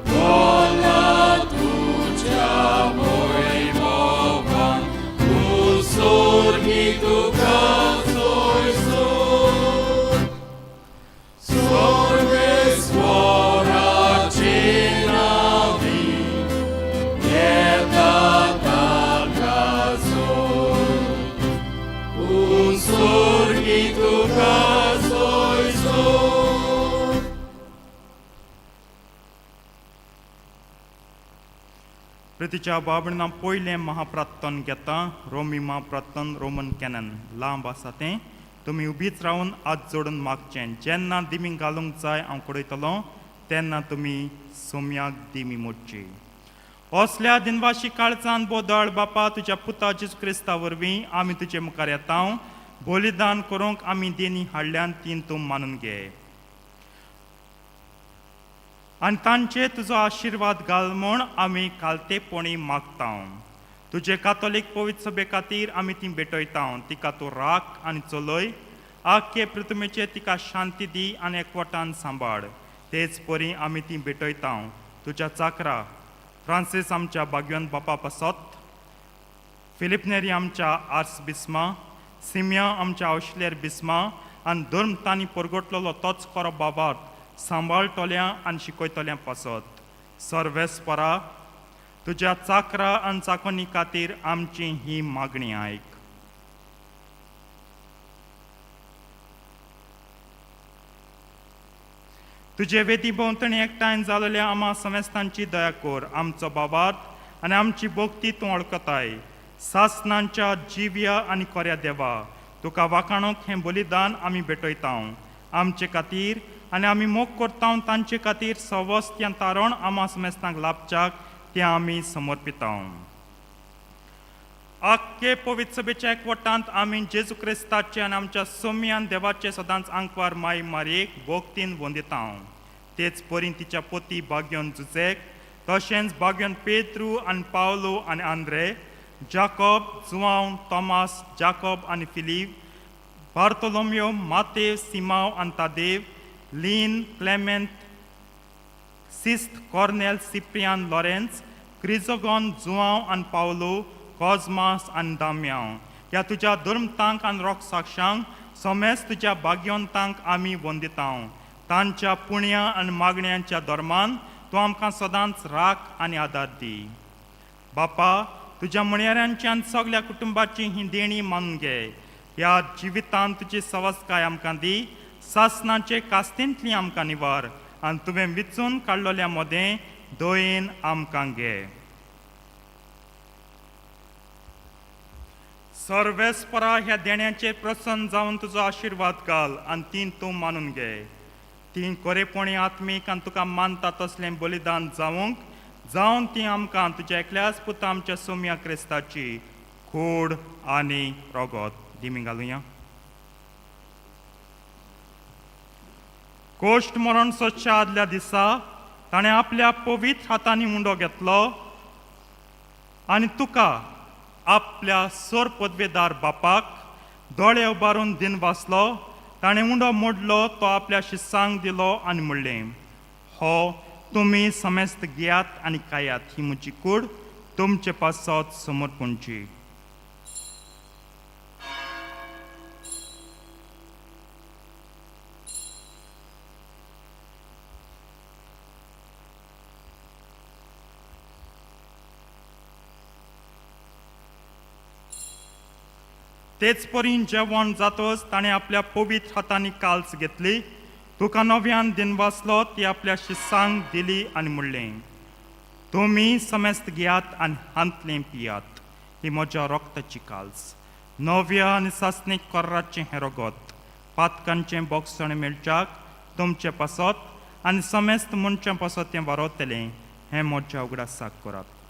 भरला तुज्या वैभवान. तूं स्वर्गी तुका सोयसोर सर्वेस्वराचे नांवी येता ताका सोड. स्वर्गी तुका सोयसोर. प्रतिच्या बाबणा पयलें महाप्रार्थन घेता, रोमी महाप्रार्थन, रोमन कॅनन. लांब आसा तें. तुमी उबीच रावन हात जोडून मागचें. जेन्ना दिमी घालूंक जाय हांव कडयतलो तेन्ना तुमी सोम्याक दिमी मोडची. असल्या दिनवाशी काळजान बोदळ बापा, तुज्या पुता जेजू क्रिस्ता वरवीं आमी तुजे मुखार येता. बलिदान करूंक आमी देणी हाडल्यान तीन तूं मानून घे आनी तांचे तुजो आशिर्वाद घाल म्हूण आमी कालतेपणी मागता. तुजे कातोलीक पवित्र सभे खातीर आमी ती भेटयता. तिका तूं राख आनी चलय. आख्खे पृथ्वीचेर तिका शांती दी आनी एकवटान सांबाळ. तेच परी आमी ती भेटयता तुज्या चाकरा फ्रांसीस आमच्या बागयोन बापा पासत, फिलीप नेरी आमच्या आर्स बिस्मा, सिमिया आमच्या आवशिलेर बिस्मा आनी धर्म तांणी परगटलेलो तोच खरो बाबार्थ सांबाळटल्या आनी शिकयतल्या पासत. सर्वेस्परा तुज्या चाकरा आनी चाकोनी खातीर आमची ही मागणी आयक. तुजे वेदी भोंवतणी एकठांय जालेल्या आमा समेस्तांची दया कर. आमचो बाबार्थ आनी आमची भक्ती तूं वळखताय. सासनांच्या जिव्या आनी कोऱ्या देवा, तुका वाखाणूंक हें बलिदान आमी भेटयता. आमचे खातीर आनी आमी मोग करता तांचे खातीर सवस्त तारण आमा समेस्तांक लाभच्याक तें आमी समर्पिता. आख्खे पवित्र सभेच्या एकवटांत आमी जेजू क्रिस्ताचे आनी आमच्या सोम्यान देवाचे सदांच आंकवार माय मारयेक भोगतीन वंदिता. तेच परी तिच्या पोती बाग्योन जुझेक, तशेंच बाग्योन पेत्रू आनी पावलो आनी आंद्रे, जाकोब, जुआंव, तॉमास, जाकोब आनी फिलीप, बार्तोलोमियो, मातेव, सिमाव आनी तादेव, लीन, क्लेमेंत, सिस्त, कॉर्नेल, सिप्रियान, लॉरेन्स, क्रिजोगॉन, जुआंव आनी पावलो, कॉजमास आनी दाम्यांव ह्या तुज्या धर्मतांक आनी रोग साक्षांक समेज तुज्या भाग्यवंतांक आमी वंदिता. तांच्या पुण्या आनी मागण्यांच्या धर्मान तूं आमकां सदांच राख आनी आदार दी. बापा, तुज्या म्हणयाऱ्यांची आनी सगल्या कुटुंबाची ही देणी मानून घे. ह्या जिवितांत तुजी सवस्काय आमकां दी. सासनाचे कास्तींतली आमकां निवार आनी तुवें विचून काडलेल्या मदें दयेन आमकां घे. सर्वेस्परा ह्या देण्याचेर प्रसन्न जावन तुजो आशिर्वाद घाल आनी ती तूं मानून घे. ती कोरेपणी आत्मीक आनी तुका मानता तसलें बलिदान जावंक जावन ती आमकां तुज्या एकल्याच पुता आमच्या सोम्या क्रिस्ताची खोड आनी रोगोत. दिमी घालुया. कोश्ट मरण सोदच्या आदल्या दिसा ताणें आपल्या पवित्र हातांनी उंडो घेतलो. आनी तुका आपल्या सोर पदवेदार बापाक दोळे उबारून दिन वाचलो. ताणें उंडो मोडलो, तो आपल्या शिसांक दिलो आनी म्हणलें, हो तुमी समेस्त घेयात आनी खायात, ही म्हजी कूड तुमचे पासत समर्पणची. तेच परीन जेवण जातच ताणें आपल्या पवित्र हातांनी काल्स घेतली, तुका नव्यान दिन वाचलो, ती आपल्या शिसांक दिली आनी म्हणलें, तुमी समेस्त घेयात आनी हांतलें पियात, ही म्हज्या रक्ताची काल्स, नव्या आनी सासणीक कोर्राचें हें रगत, पातकांचें बोगसण मेळच्याक तुमचे पासत आनी समेस्त मनशां पासत तें वारवतलें, हें म्हज्या उगडासाक करात.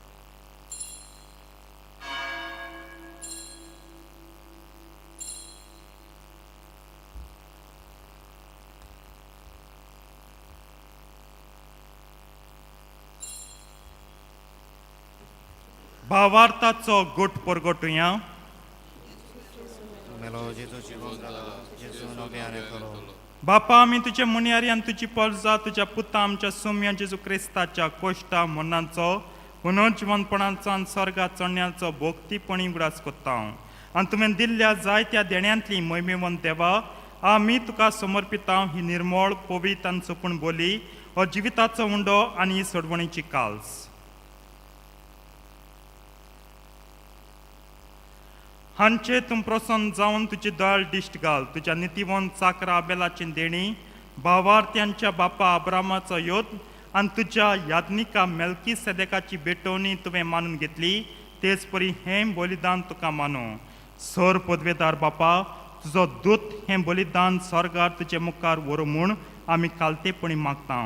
भावार्थाचो गोट परगटुया. बापा, आमी तुजे मुनियारी आनी तुजी परजा तुज्या पुता आमच्या सुम्या जेजू क्रिस्ताच्या कोश्टा मरणाचो पुनर्जिवनपणाचो आनी स्वर्गा चडण्याचो भोक्तीपणी उगडास कोत्ता आनी तुवें दिल्ल्या जायत्या देण्यांतली महिमेवंत देवा, आमी तुका समर्पिता ही निर्मळ पवित्र आनी सोपूण बोली, हो जिविताचो उंडो आनी ही सोडवणीची काल्स. हांचे तूं प्रसन्न जावन तुजी दयाळ दिश्ट घाल, तुज्या नितीवंत चाकरा आबेलाची देणी, भावार्थ्यांच्या बापा अब्रामाचो योद आनी तुज्या याज्ञिका मेल्की सेदेकाची भेटवणी तुवें मानून घेतली, तेच परी हें बलिदान तुका मानू. सर पदवेदार बापा, तुजो दूत हें बलिदान स्वर्गार तुजे मुखार व्हरूं म्हूण आमी कालतेपणी मागता.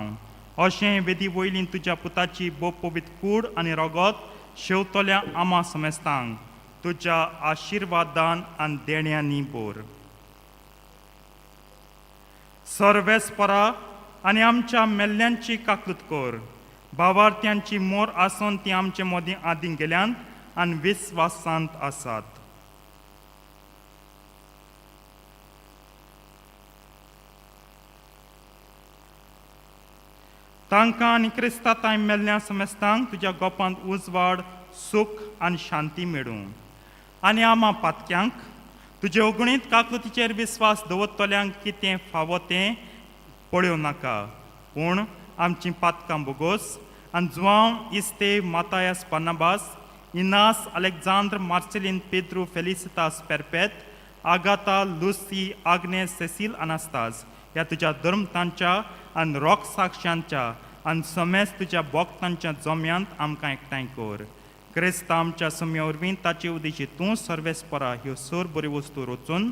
अशें वेदी वयली तुज्या पुताची भोव पवित्र कूड आनी रगत शेवतल्या आमा समेस्तांक तुज्या आशिर्वादान आनी देण्यांनी बोर. सर्वेस्परा आनी आमच्या मेल्ल्यांची काकूत कर, भावार्थ्यांची मोर आसून ती आमचे मदीं आदीं गेल्यान आनी विस्वासांत आसात. तांकां आनी क्रिस्ता तांय मेल्ल्या समेस्तांक तुज्या गोपांत उजवाड, सूख आनी शांती मेळूं. आनी आमा पातक्यांक तुजे अगणीत काकूतीचेर विस्वास दवरतल्यांक कितें फावो तें पळोवं नाका, पूण आमचीं पातकां बोगोस आनी Joao, Estevam, Mathias, Barnabas, Inas, Alexandre, Marcelin, Pedro, Felicitas, Perpet, Agatha, Lucy, Agnes, Cecil, Anastas ह्या तुज्या धर्मतांच्या आनी रोख साक्षांच्या आनी समेस्त तुज्या भक्तांच्या जम्यांत आमकां एकठांय कर. क्रिस्त आमच्या सुम्या वरवीं ताचे उदेशी तूं सर्वेस्परा ह्यो सोर बऱ्यो वस्तू रचून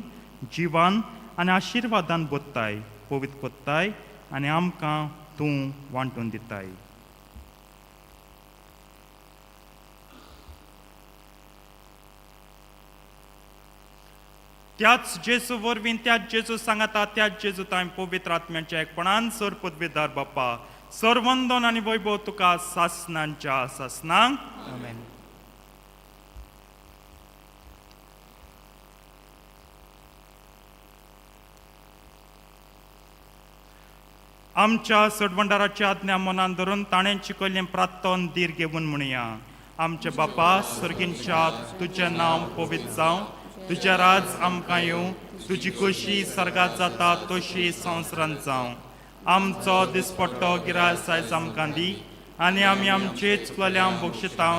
जिवान आनी आशिर्वादान बोत्ताय, पवित्र कोत्ताय आनी आमकां तूं वांटून दिताय. त्याच जेजू वरवीं, त्याच जेजू सांगाता, त्याच जेजू तांय पवित्र आत्म्याच्या एकपणान सर पदवेदार बापा, सर्वंदन आनी वैभव तुका सासनांच्या सासनांक. आमेन. आमच्या सडवंडाराची आज्ञा मनान धरून ताणें शिकयल्लें प्रार्थन धीर घेवन म्हणया. आमचे बापा सर्गींच्या, तुजें नांव पवित्र जावं, तुजें राज आमकां येवं, तुजी खोशी सर्गात जाता तशी संवसारांत जावं. आमचो दिसपट्टो गिरास आयज आमकां दी आनी आमी आमचे चुकलेल्यांक बक्षिता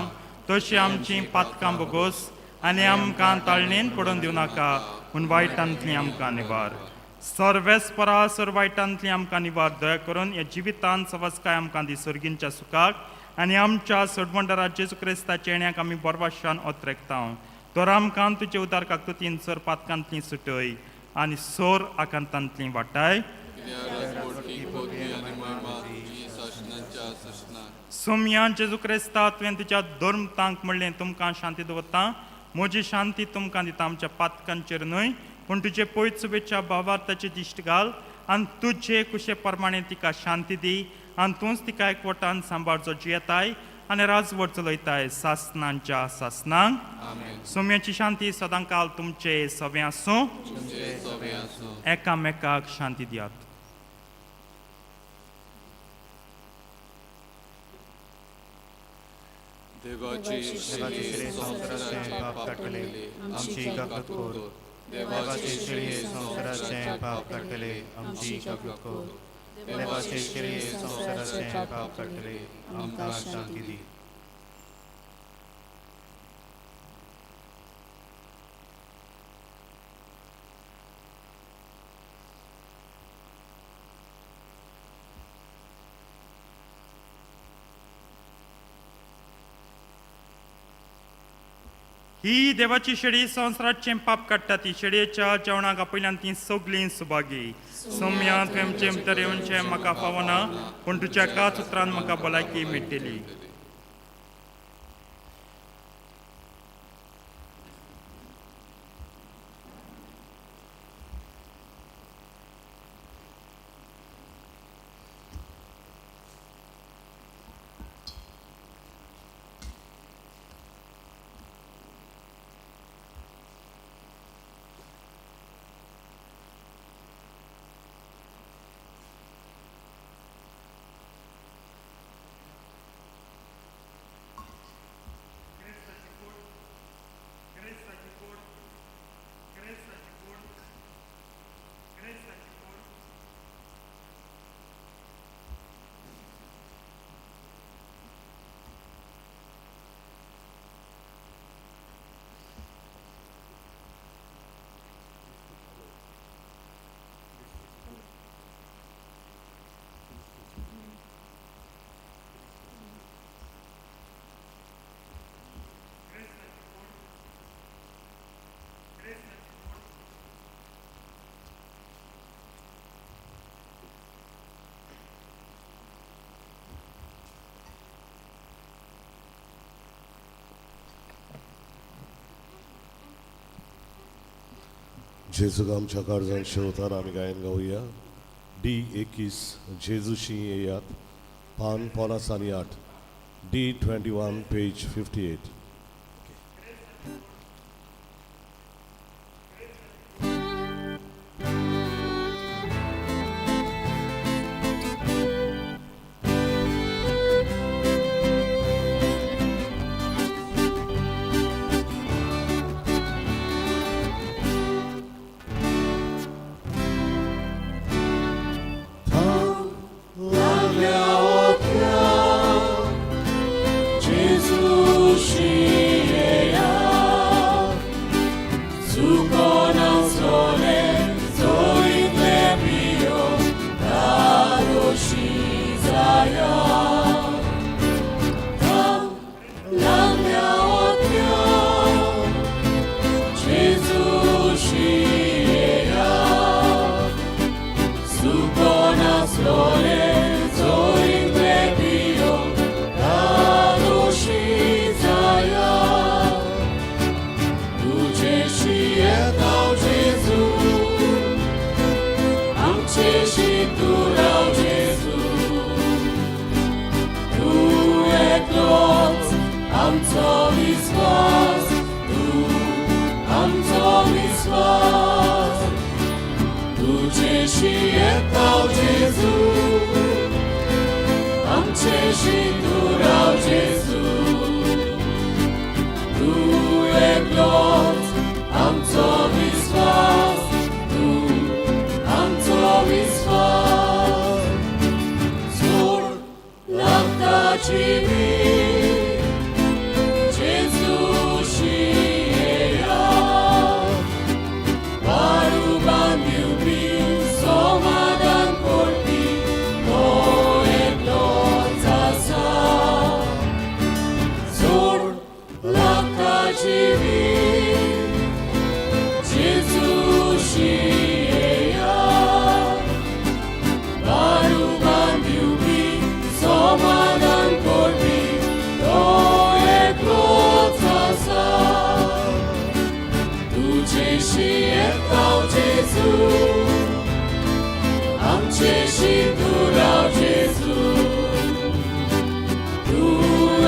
तशी आमची पातकां बोगोस आनी आमकां ताळणेन पडून दिवं नाका, पूण वायटांतली आमकां निवार. सर्वेस्परा सर वायटांतली आमकां निवार. दया करून ह्या जिवितान सवस्काय आमकां दी सर्गींच्या सुखाक आनी आमच्या सडवंडरा जेजू क्रिस्ताच्या येण्याक आमी बरवाशान ओत्रेकता. तर आमकां तुजे उदार काकूतीन सर पातकांतली सुटय आनी सोर आकांतांतली वाटाय. सोमया जेजू क्रिस्ता, तुवें तुज्या धर्म तांक म्हणलें, तुमकां शांती दवरता, म्हजी शांती तुमकां दिता, आमच्या पातकांचेर न्हय पूण तुजे पयत सुबेच्या भावार्थाची दिश्ट घाल आनी तुजे कुशे प्रमाणे तिका शांती दी आनी तूंच तिका एकवटान सांबाळ, जो जियेताय आनी राजवट चलयताय सासनांच्या सासनांक. सोम्याची शांती सदांकाल तुमचे सगळें आसूं. तुमचे सोबे आसूं. एकामेकाक शांती दियात. देवाची शेळी संवसाराचें पाप काडटले, आमची काकूत कर. देवाची शेळी संवसाराचें पाप काडटले, आमची काकूत कर. देवाची शेळी संवसाराचें पाप काडटले, आमकां शांती दी. ही देवाची शेळी संवसाराचें पाप काडटा, ती शेळयेच्या जेवणाक आपयल्यान ती सगलीं सुभागी. सोम्या तुवें भितर येवचें म्हाका फावना, पूण तुज्या एकाच उतरान म्हाका भलायकी मेळटली. जेजूक आमच्या काळजान शेवतार आमी गायन गावया. डी 21 जेजूशी येयात, पान 58, डी 21 पेज 58. आमचे शितुराव जेजू, तूं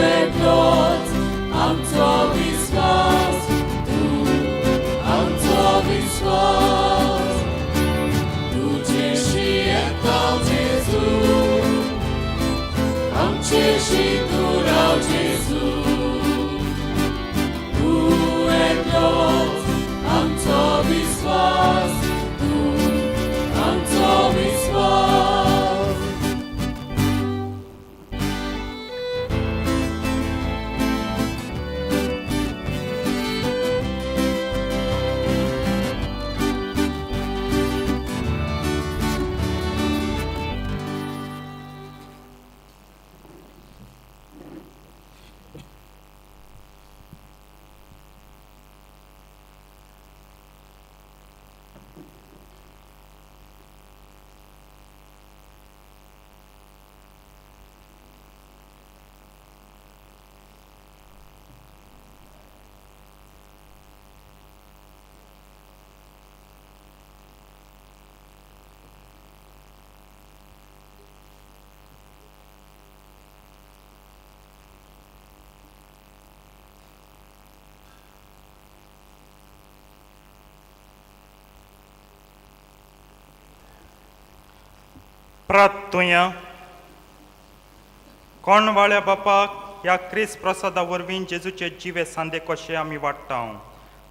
प्रार्थुया. कोणवाळ्या बापाक ह्या क्रिस्त प्रसादा वरवीं जेजूचे जिवे सांदे कशे आमी वाडटा,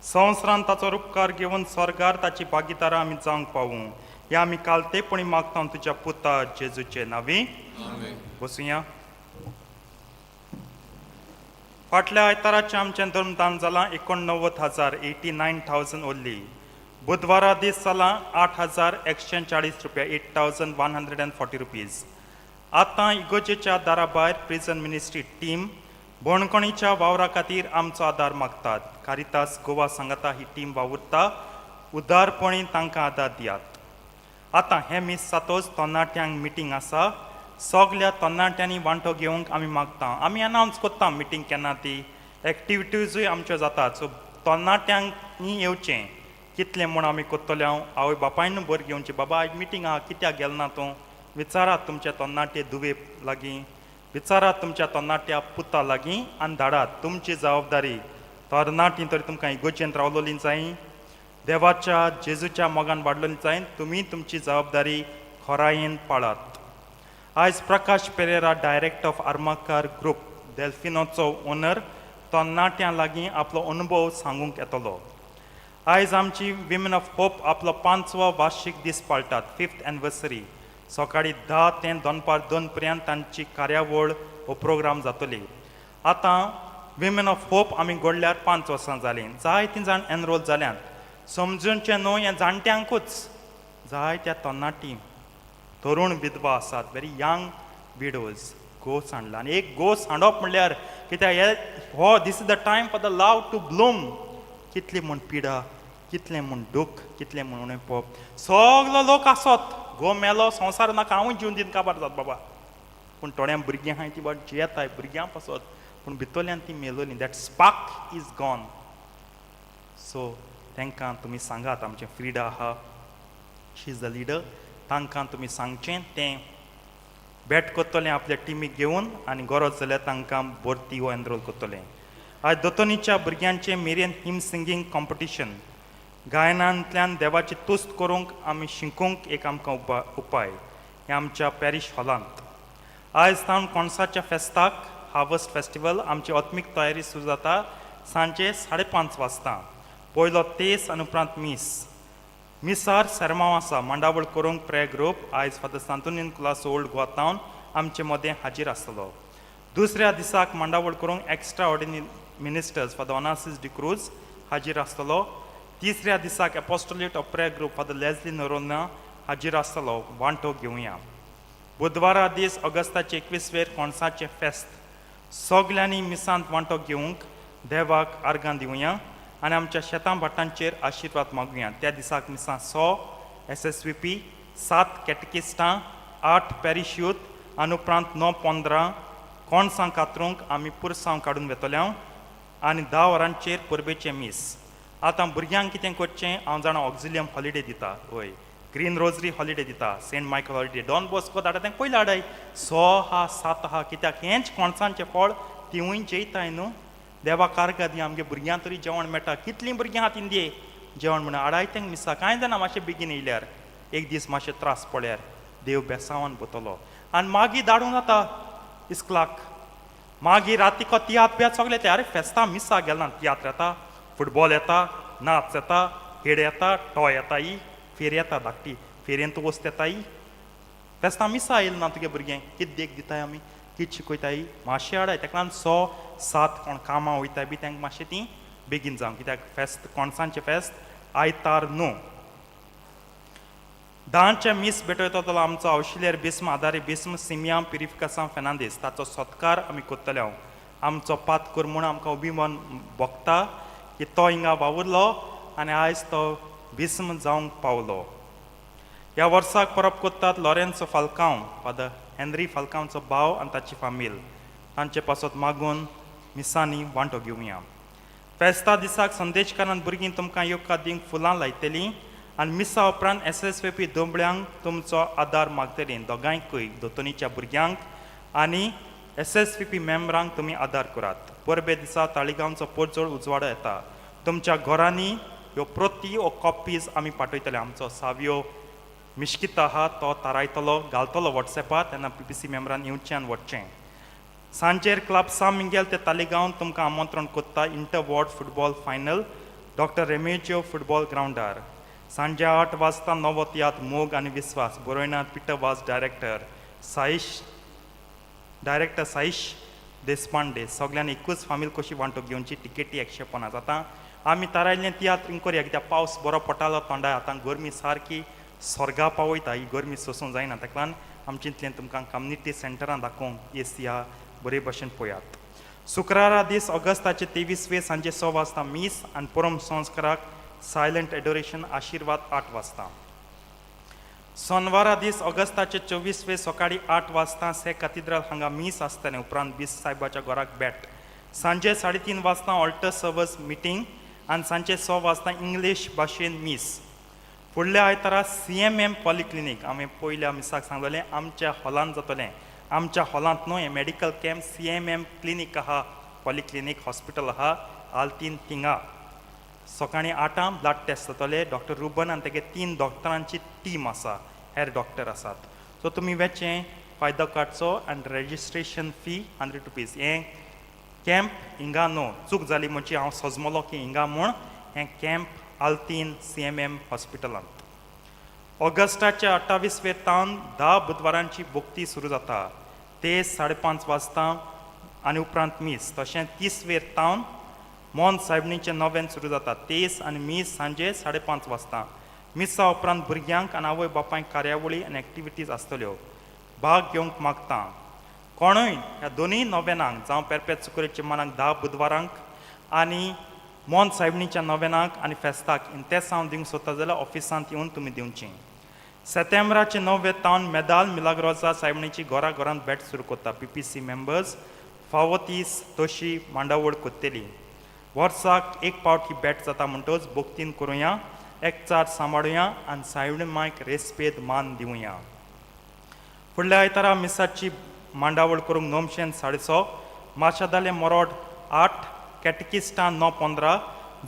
संवसारान ताचो उपकार घेवन स्वर्गार ताची भागीदारां आमी जावंक पावूं, ह्या आमी कालतेपणी मागता तुज्या पुता जेजूचे नांवी. बसुया. फाटल्या आयताराचें आमचें धर्मदान जालां 89,000, 89,000 ओन्ली. बुधवारा दीस जालां 8,140 रुपया, 8,140 rupees. आतां इगोजेच्या दारा भायर प्रिजन मिनिस्ट्री टीम बणकणीच्या वावरा खातीर आमचो आदार मागतात. कारितास गोवा सांगाता ही टीम वावुरता. उदारपणी तांकां आदार दियात. आतां हें मीस जातोच तरणाट्यांक मिटींग आसा. सगल्या तरणाट्यांनी वांटो घेवंक आमी मागता. आमी अनावन्स करता मिटींग केन्ना ती. एक्टिविटीजूय आमच्यो जातात, सो तरणाट्यांनी येवचें. कितलें म्हूण आमी करतले? हांव आवय बापायन भर घेवचें, बाबा आयज मिटींग आहा, कित्याक गेल ना तूं? विचारात तुमच्या तरणाटे दुवे लागीं, विचारात तुमच्या तरणाट्या पुता लागीं आनी धाडात. तुमची जबाबदारी. तरणाटी तरी तुमकां इगोजेन रावलोली जाय, देवाच्या जेजूच्या मोगान वाडलोली जाय. तुमी तुमची जबाबदारी खोरायेन पाळात. आयज Prakash Pereira, director of Armakar group, डेल्फिनोचो ओनर, तरणाट्यां लागीं आपलो अनुभव सांगूंक येतलो. आयज आमची विमेन ऑफ होप आपलो पांचवो वार्षीक दीस पाळटात, फिफ्थ एनिवर्सरी. सकाळी 10 ते दनपार 2 पर्यंत तांची कार्यावळ हो प्रोग्राम जातली. आतां विमेन ऑफ होप आमी घडल्यार 5 वर्सां जालीं. जायतीं जाण एनरोल जाल्यात. समजूनचें न्हू हें जाणट्यांकूच, जायत्या तरणाटीं तरुण विधवा आसात, व्हेरी यंग विडोज. गोस हाडला आनी एक गोस हाडप म्हणल्यार कित्याक हे हो this is the time for the love to bloom. कितली म्हूण पिडा, कितलें म्हूण दुख्ख, कितलें म्हूण उणें पप, सगलो लोक आसत, घोव मेलो, संवसार नाका, हांवूय जीवन दिवन काबार जात बाबा. पूण थोड्यां भुरगीं आहाय ती बाबा जियेताय भुरग्यां पासत, पूण भितरल्यान ती मेलोली. That spark is gone. So तांकां तुमी सांगात, आमचें फ्रिडा आहा, she is the leader. तांकां तुमी सांगचें, तें भेट करतलें आपल्या टिमीक घेवन आनी गरज जाल्यार तांकां भरती हो एनरोल करतलें. आयज दोतोनीच्या भुरग्यांचें मेरियन हिम सिंगींग कॉम्पिटिशन. गायनांतल्यान देवाची तुस्त करूंक आमी शिकूंक एक आमकां उपाय हें आमच्या पॅरीश हॉलांत. आयज सावन कोणसाच्या फेस्ताक, हार्वस्ट फेस्टिवल, आमची आत्मीक तयारी सुरू जाता सांजे 5:30 वाजता. पयलो तेस आनी उपरांत मीस. मिसार सेरमांव आसा. मांडावळ करूंक प्रेयर ग्रुप आयज फादर सांतोनीन क्लास, ओल्ड गोवा टावन, आमचे मदें हाजीर आसतलो. दुसऱ्या दिसाक मांडावळ करूंक extraordinary ministers father Onasis D'Cruz हाजीर आसतलो. तिसऱ्या दिसाक apostolate of prayer group father Leslie Noronha हाजीर आसतलो. वांटो घेवया. बुधवारा दीस ऑगस्टाचे 21 वेर कोणसाचें फेस्त. सगल्यांनी मिसांत वांटो घेवंक देवाक आर्गां दिवया आनी आमच्या शेतां भाटांचेर आशिर्वाद मागुया. त्या दिसाक मिसां 100 एसएसवीपी, सात कॅटकिस्टां, आठ पॅरिश यूथ आनी उपरांत 9:15 कोणसां कातरूंक आमी पुरसांव काडून वेतले आनी 10 वरांचेर परबेचें मीस. आतां भुरग्यांक कितें करचें हांव जाणा. ऑक्झिलियम हॉलिडे दिता, हय, ग्रीन रोजरी हॉलिडे दिता, Saint Michael holiday. Don Bosco धाडा तें पयलीं हाडाय. 6 आहा, 7 आहा, कित्याक हेंच कोणसांचें फळ तिवूय जेयताय न्हू. देवा आर्गां दी, आमगे भुरग्यांक तरी जेवण मेळटा. कितलीं भुरगीं आहा तिंदये जेवण म्हणून हाडाय तेंक मिसा. कांय जाणा, मातशें बेगीन येयल्यार एक दीस मातशें त्रास पळयार देव बेसावान वतलो आनी मागीर धाडूंक जाता इस्कलाक. मागीर रातीको तियात्र बियात्र सगळे ते. आरे, फेस्तां मिसाक गेल ना, तियात्र येता, फुटबॉल येता, नाच येता, हेड येता, टॉय येता, ही फेरी येता, धाकटी फेरयेंत वस्त येता. ही फेस्तां मिसा येयल ना तुगे भुरगें कित देख दिताय आमी, कित शिकयताय? मातशें हाडाय तेका लागून 6 7 कोण कामां वयताय बी तांकां मातशें ती बेगीन जावं, कित्याक फेस्त कोणसांचें फेस्त आयतार न्हू. 10चे मीस भेटयतलो आमचो आवशिलेर बिस्म आदारी बिस्म सिमिया पिरिफिकासां फेर्नांदीस. ताचो सत्कार आमी करतले. हांव आमचो पातकूर म्हूण आमकां अभिमान भोगता की तो हिंगा वावुरलो आनी आयज तो बिस्म जावंक पावलो. ह्या वर्साक परब करतात लॉरेन्सो फाल्कांव, फादर हेनरी फाल्कांवचो भाव आनी ताची फामील. तांचे पासत मागून मिसांनी वांटो घेवया. फेस्ता दिसाक संदेशकारान भुरगीं तुमकां येवकार दिवंक फुलां लायतलीं आनी मिसा उपरांत एसएसवीपी दोंबळ्यांक तुमचो आदार मागतलीं. दोगांयकूय, दोतोनीच्या भुरग्यांक आनी एसएसवीपी मेंबरांक तुमी आदार करात. परबे दिसा ताळिगांवचो पोरजोळ उजवाडो येता. तुमच्या घरांनी ह्यो प्रती ओ कॉपीज आमी पाठयतले. आमचो सावयो मिश्कित आहा तो तारायतलो घालतलो वॉट्सॅपार तेन्ना पी पी सी मेंबरान येवचें आनी वचचें. सांजेर क्लब सान मिंगेल ते तालिगांव तुमकां आमंत्रण कोत्ता inter ward football final doctor Remigio football ग्रावंडार सांजे 8 वाजता नवो तियात्र मोग आनी विस्वास बरोयनाथ Peter Vaz director Saish director Saish Deshpande सगल्यांनी एकूच फामील कशी वांटो घेवची टिकेटी 150. आतां आमी तारायल्लें तियात्र करया कित्याक पावस बरो पडटालो तोंडार आतां गरमी सारकी स्वर्गा पावयता ही गरमी सोसूंक जायना ताका लागून आमचे तुमकां कम्युनिटी सेंटरान दाखोवंक एसी आहा बरे भशेन पळयात. शुक्रारा दीस ऑगस्टाचे 23वे सांजे 6 वाजता मीस आनी परम संस्काराक सायलंट एडोरेशन आशिर्वाद 8 वाजता. सोनवारा दीस ऑगस्टाचे 24वे सकाळी 8 वाजता से कातिद्राल हांगा मीस आसतलें उपरांत बीस साहेबाच्या घराक भेट. सांजे 3:30 वाजता ऑल्टर सर्वस मिटींग आनी सांजे 6 वाजता इंग्लीश भाशेन मीस. फुडल्या आयतारा CMM polyclinic हांवें पयल्या मिसाक सांगलेलें आमच्या हॉलांत जातलें. आमच्या हॉलांत न्हय हें मेडिकल कॅम्प CMM clinic आहा पॉलिक्लिनीक हॉस्पिटल आहा आल्तीन थिंगा सकाळीं 8 ब्लड टेस्ट जातले. डॉक्टर रुबन आनी तेगे 3 डॉक्टरांची टीम आसा हेर डॉक्टर आसात. सो तुमी वेचें फायदो काडचो आनी रजिस्ट्रेशन फी 100 रुपीज. हें कॅम्प हिंगा न्हू चूक जाली म्हणजे हांव सजमलो की हिंगा म्हूण हें कॅम्प आल्तीन CMM हॉस्पिटलांत. ऑगस्टाच्या 28वे तावन 10 बुधवारांची भोक्ती सुरू जाता ते 5:30 वाजता आनी उपरांत मीस. तशें 30वेर तावन मोन सायबणीचें नोवेन सुरू जाता 23 आनी मीस सांजे 5:30 वाजता. मिसा उपरांत भुरग्यांक आनी आवय बापायक कार्यावळी आनी एक्टिविटीज आसतल्यो. भाग घेवंक मागता कोणूय ह्या दोनूय नोवेनांक जावं पेरपेत सुकरेच्या मनाक 10 बुधवारांक आनी मोन सायबणीच्या नोवेनाक आनी फेस्ताक इंतेसांव दिवंक सोदता जाल्यार ऑफिसांत येवन तुमी दिवची. सेतेंब्राचे 9वे तावन मेदाल मिलाग्रोजा सायबणीची घरा घरांत भेट सुरू करता. PPC members फावो तीस तशी मांडावळ कोत्तली. वर्साक एक पावट ही भेट जाता म्हणटच भोक्तीन करुया एकचार सांबाळुया आनी सायबणी मायक रेस्पेद मान दिवया. फुडल्या आयतारा मिसाची मांडावळ करूंक 9 6:30 माशादाले मोरोड 8 कॅटकिस्टान 9:15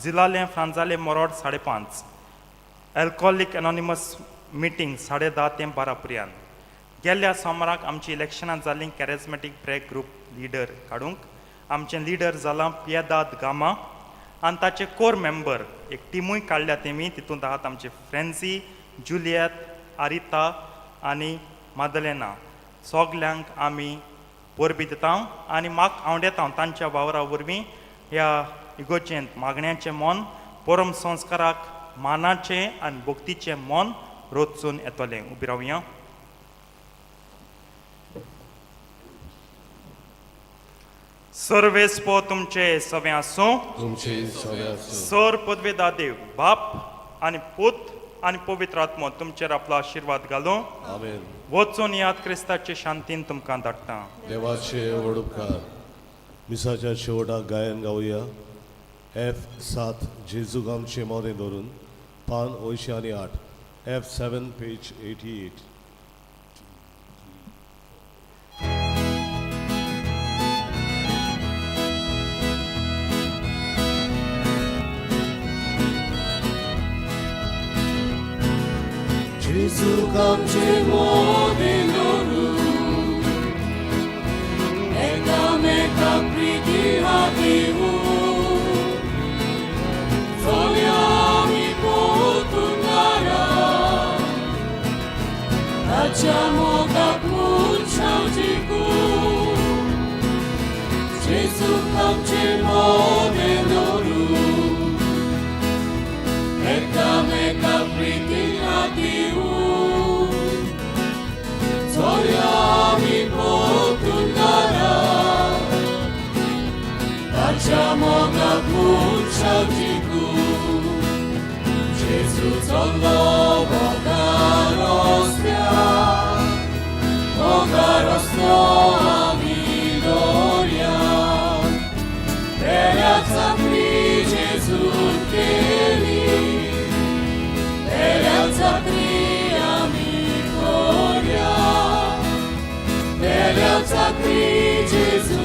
जिलाले फ्रांजाले मोरोड 5:30 अल्कोहोलीक एनॉनिमस मिटींग 10:30 ते 12 पर्यंत. गेल्ल्या सोमाराक आमची इलेक्शनां जालीं कॅरेजमॅटीक प्रेयर ग्रूप लिडर काडूंक आमचें लिडर जालां पियेदाद गामा आनी ताचे कोर मेंबर एक टिमूय काडल्या तेमी तितूंत आहात आमचे फ्रेंझी जुलियत आरिता आनी मादलेना. सगल्यांक आमी परबी दिता आनी म्हाका आवडेता तांच्या वावरा वरवीं ह्या इगोर्जेंत मागण्याचें मन परम संस्काराक मानाचें आनी भक्तीचें मन रोचून येतलें. उबी रावया. सर्वेस्पो तुमचे सवें आसूं. तुमचे सवे आसूं. सर पदवेदा देव बाप आनी पूत आनी पवित्र आत्मो तुमचेर आपलो आशिर्वाद घालूं. आमेन. वचून याद क्रिस्ताचे शांतीन तुमकां धाडटा. देवाचे व्हड उपकार. मिसाच्या शेवटाक गायन गावया F7 जेजूक आमचे मोदें धरून पान 88 F7 page 88. जेजूक आमचे मोदें धरून एकामेका प्रीती हातीवू चलया आमी पोतून दारा ताच्या मोगाक मनशां जिखू जेजूक आमचे मोदें धरून एकामेका प्रीती हातीवू चलया आमी पोतून दारा ताच्या मोगाक मनशां जिखू जेजू चल्लो मोगा रस्त्यार मोगा रस्तो आमी दोरया पेल्याचा क्री जेजून केली पेल्याचा क्री आमी कोरया पेल्याचा क्री जेजून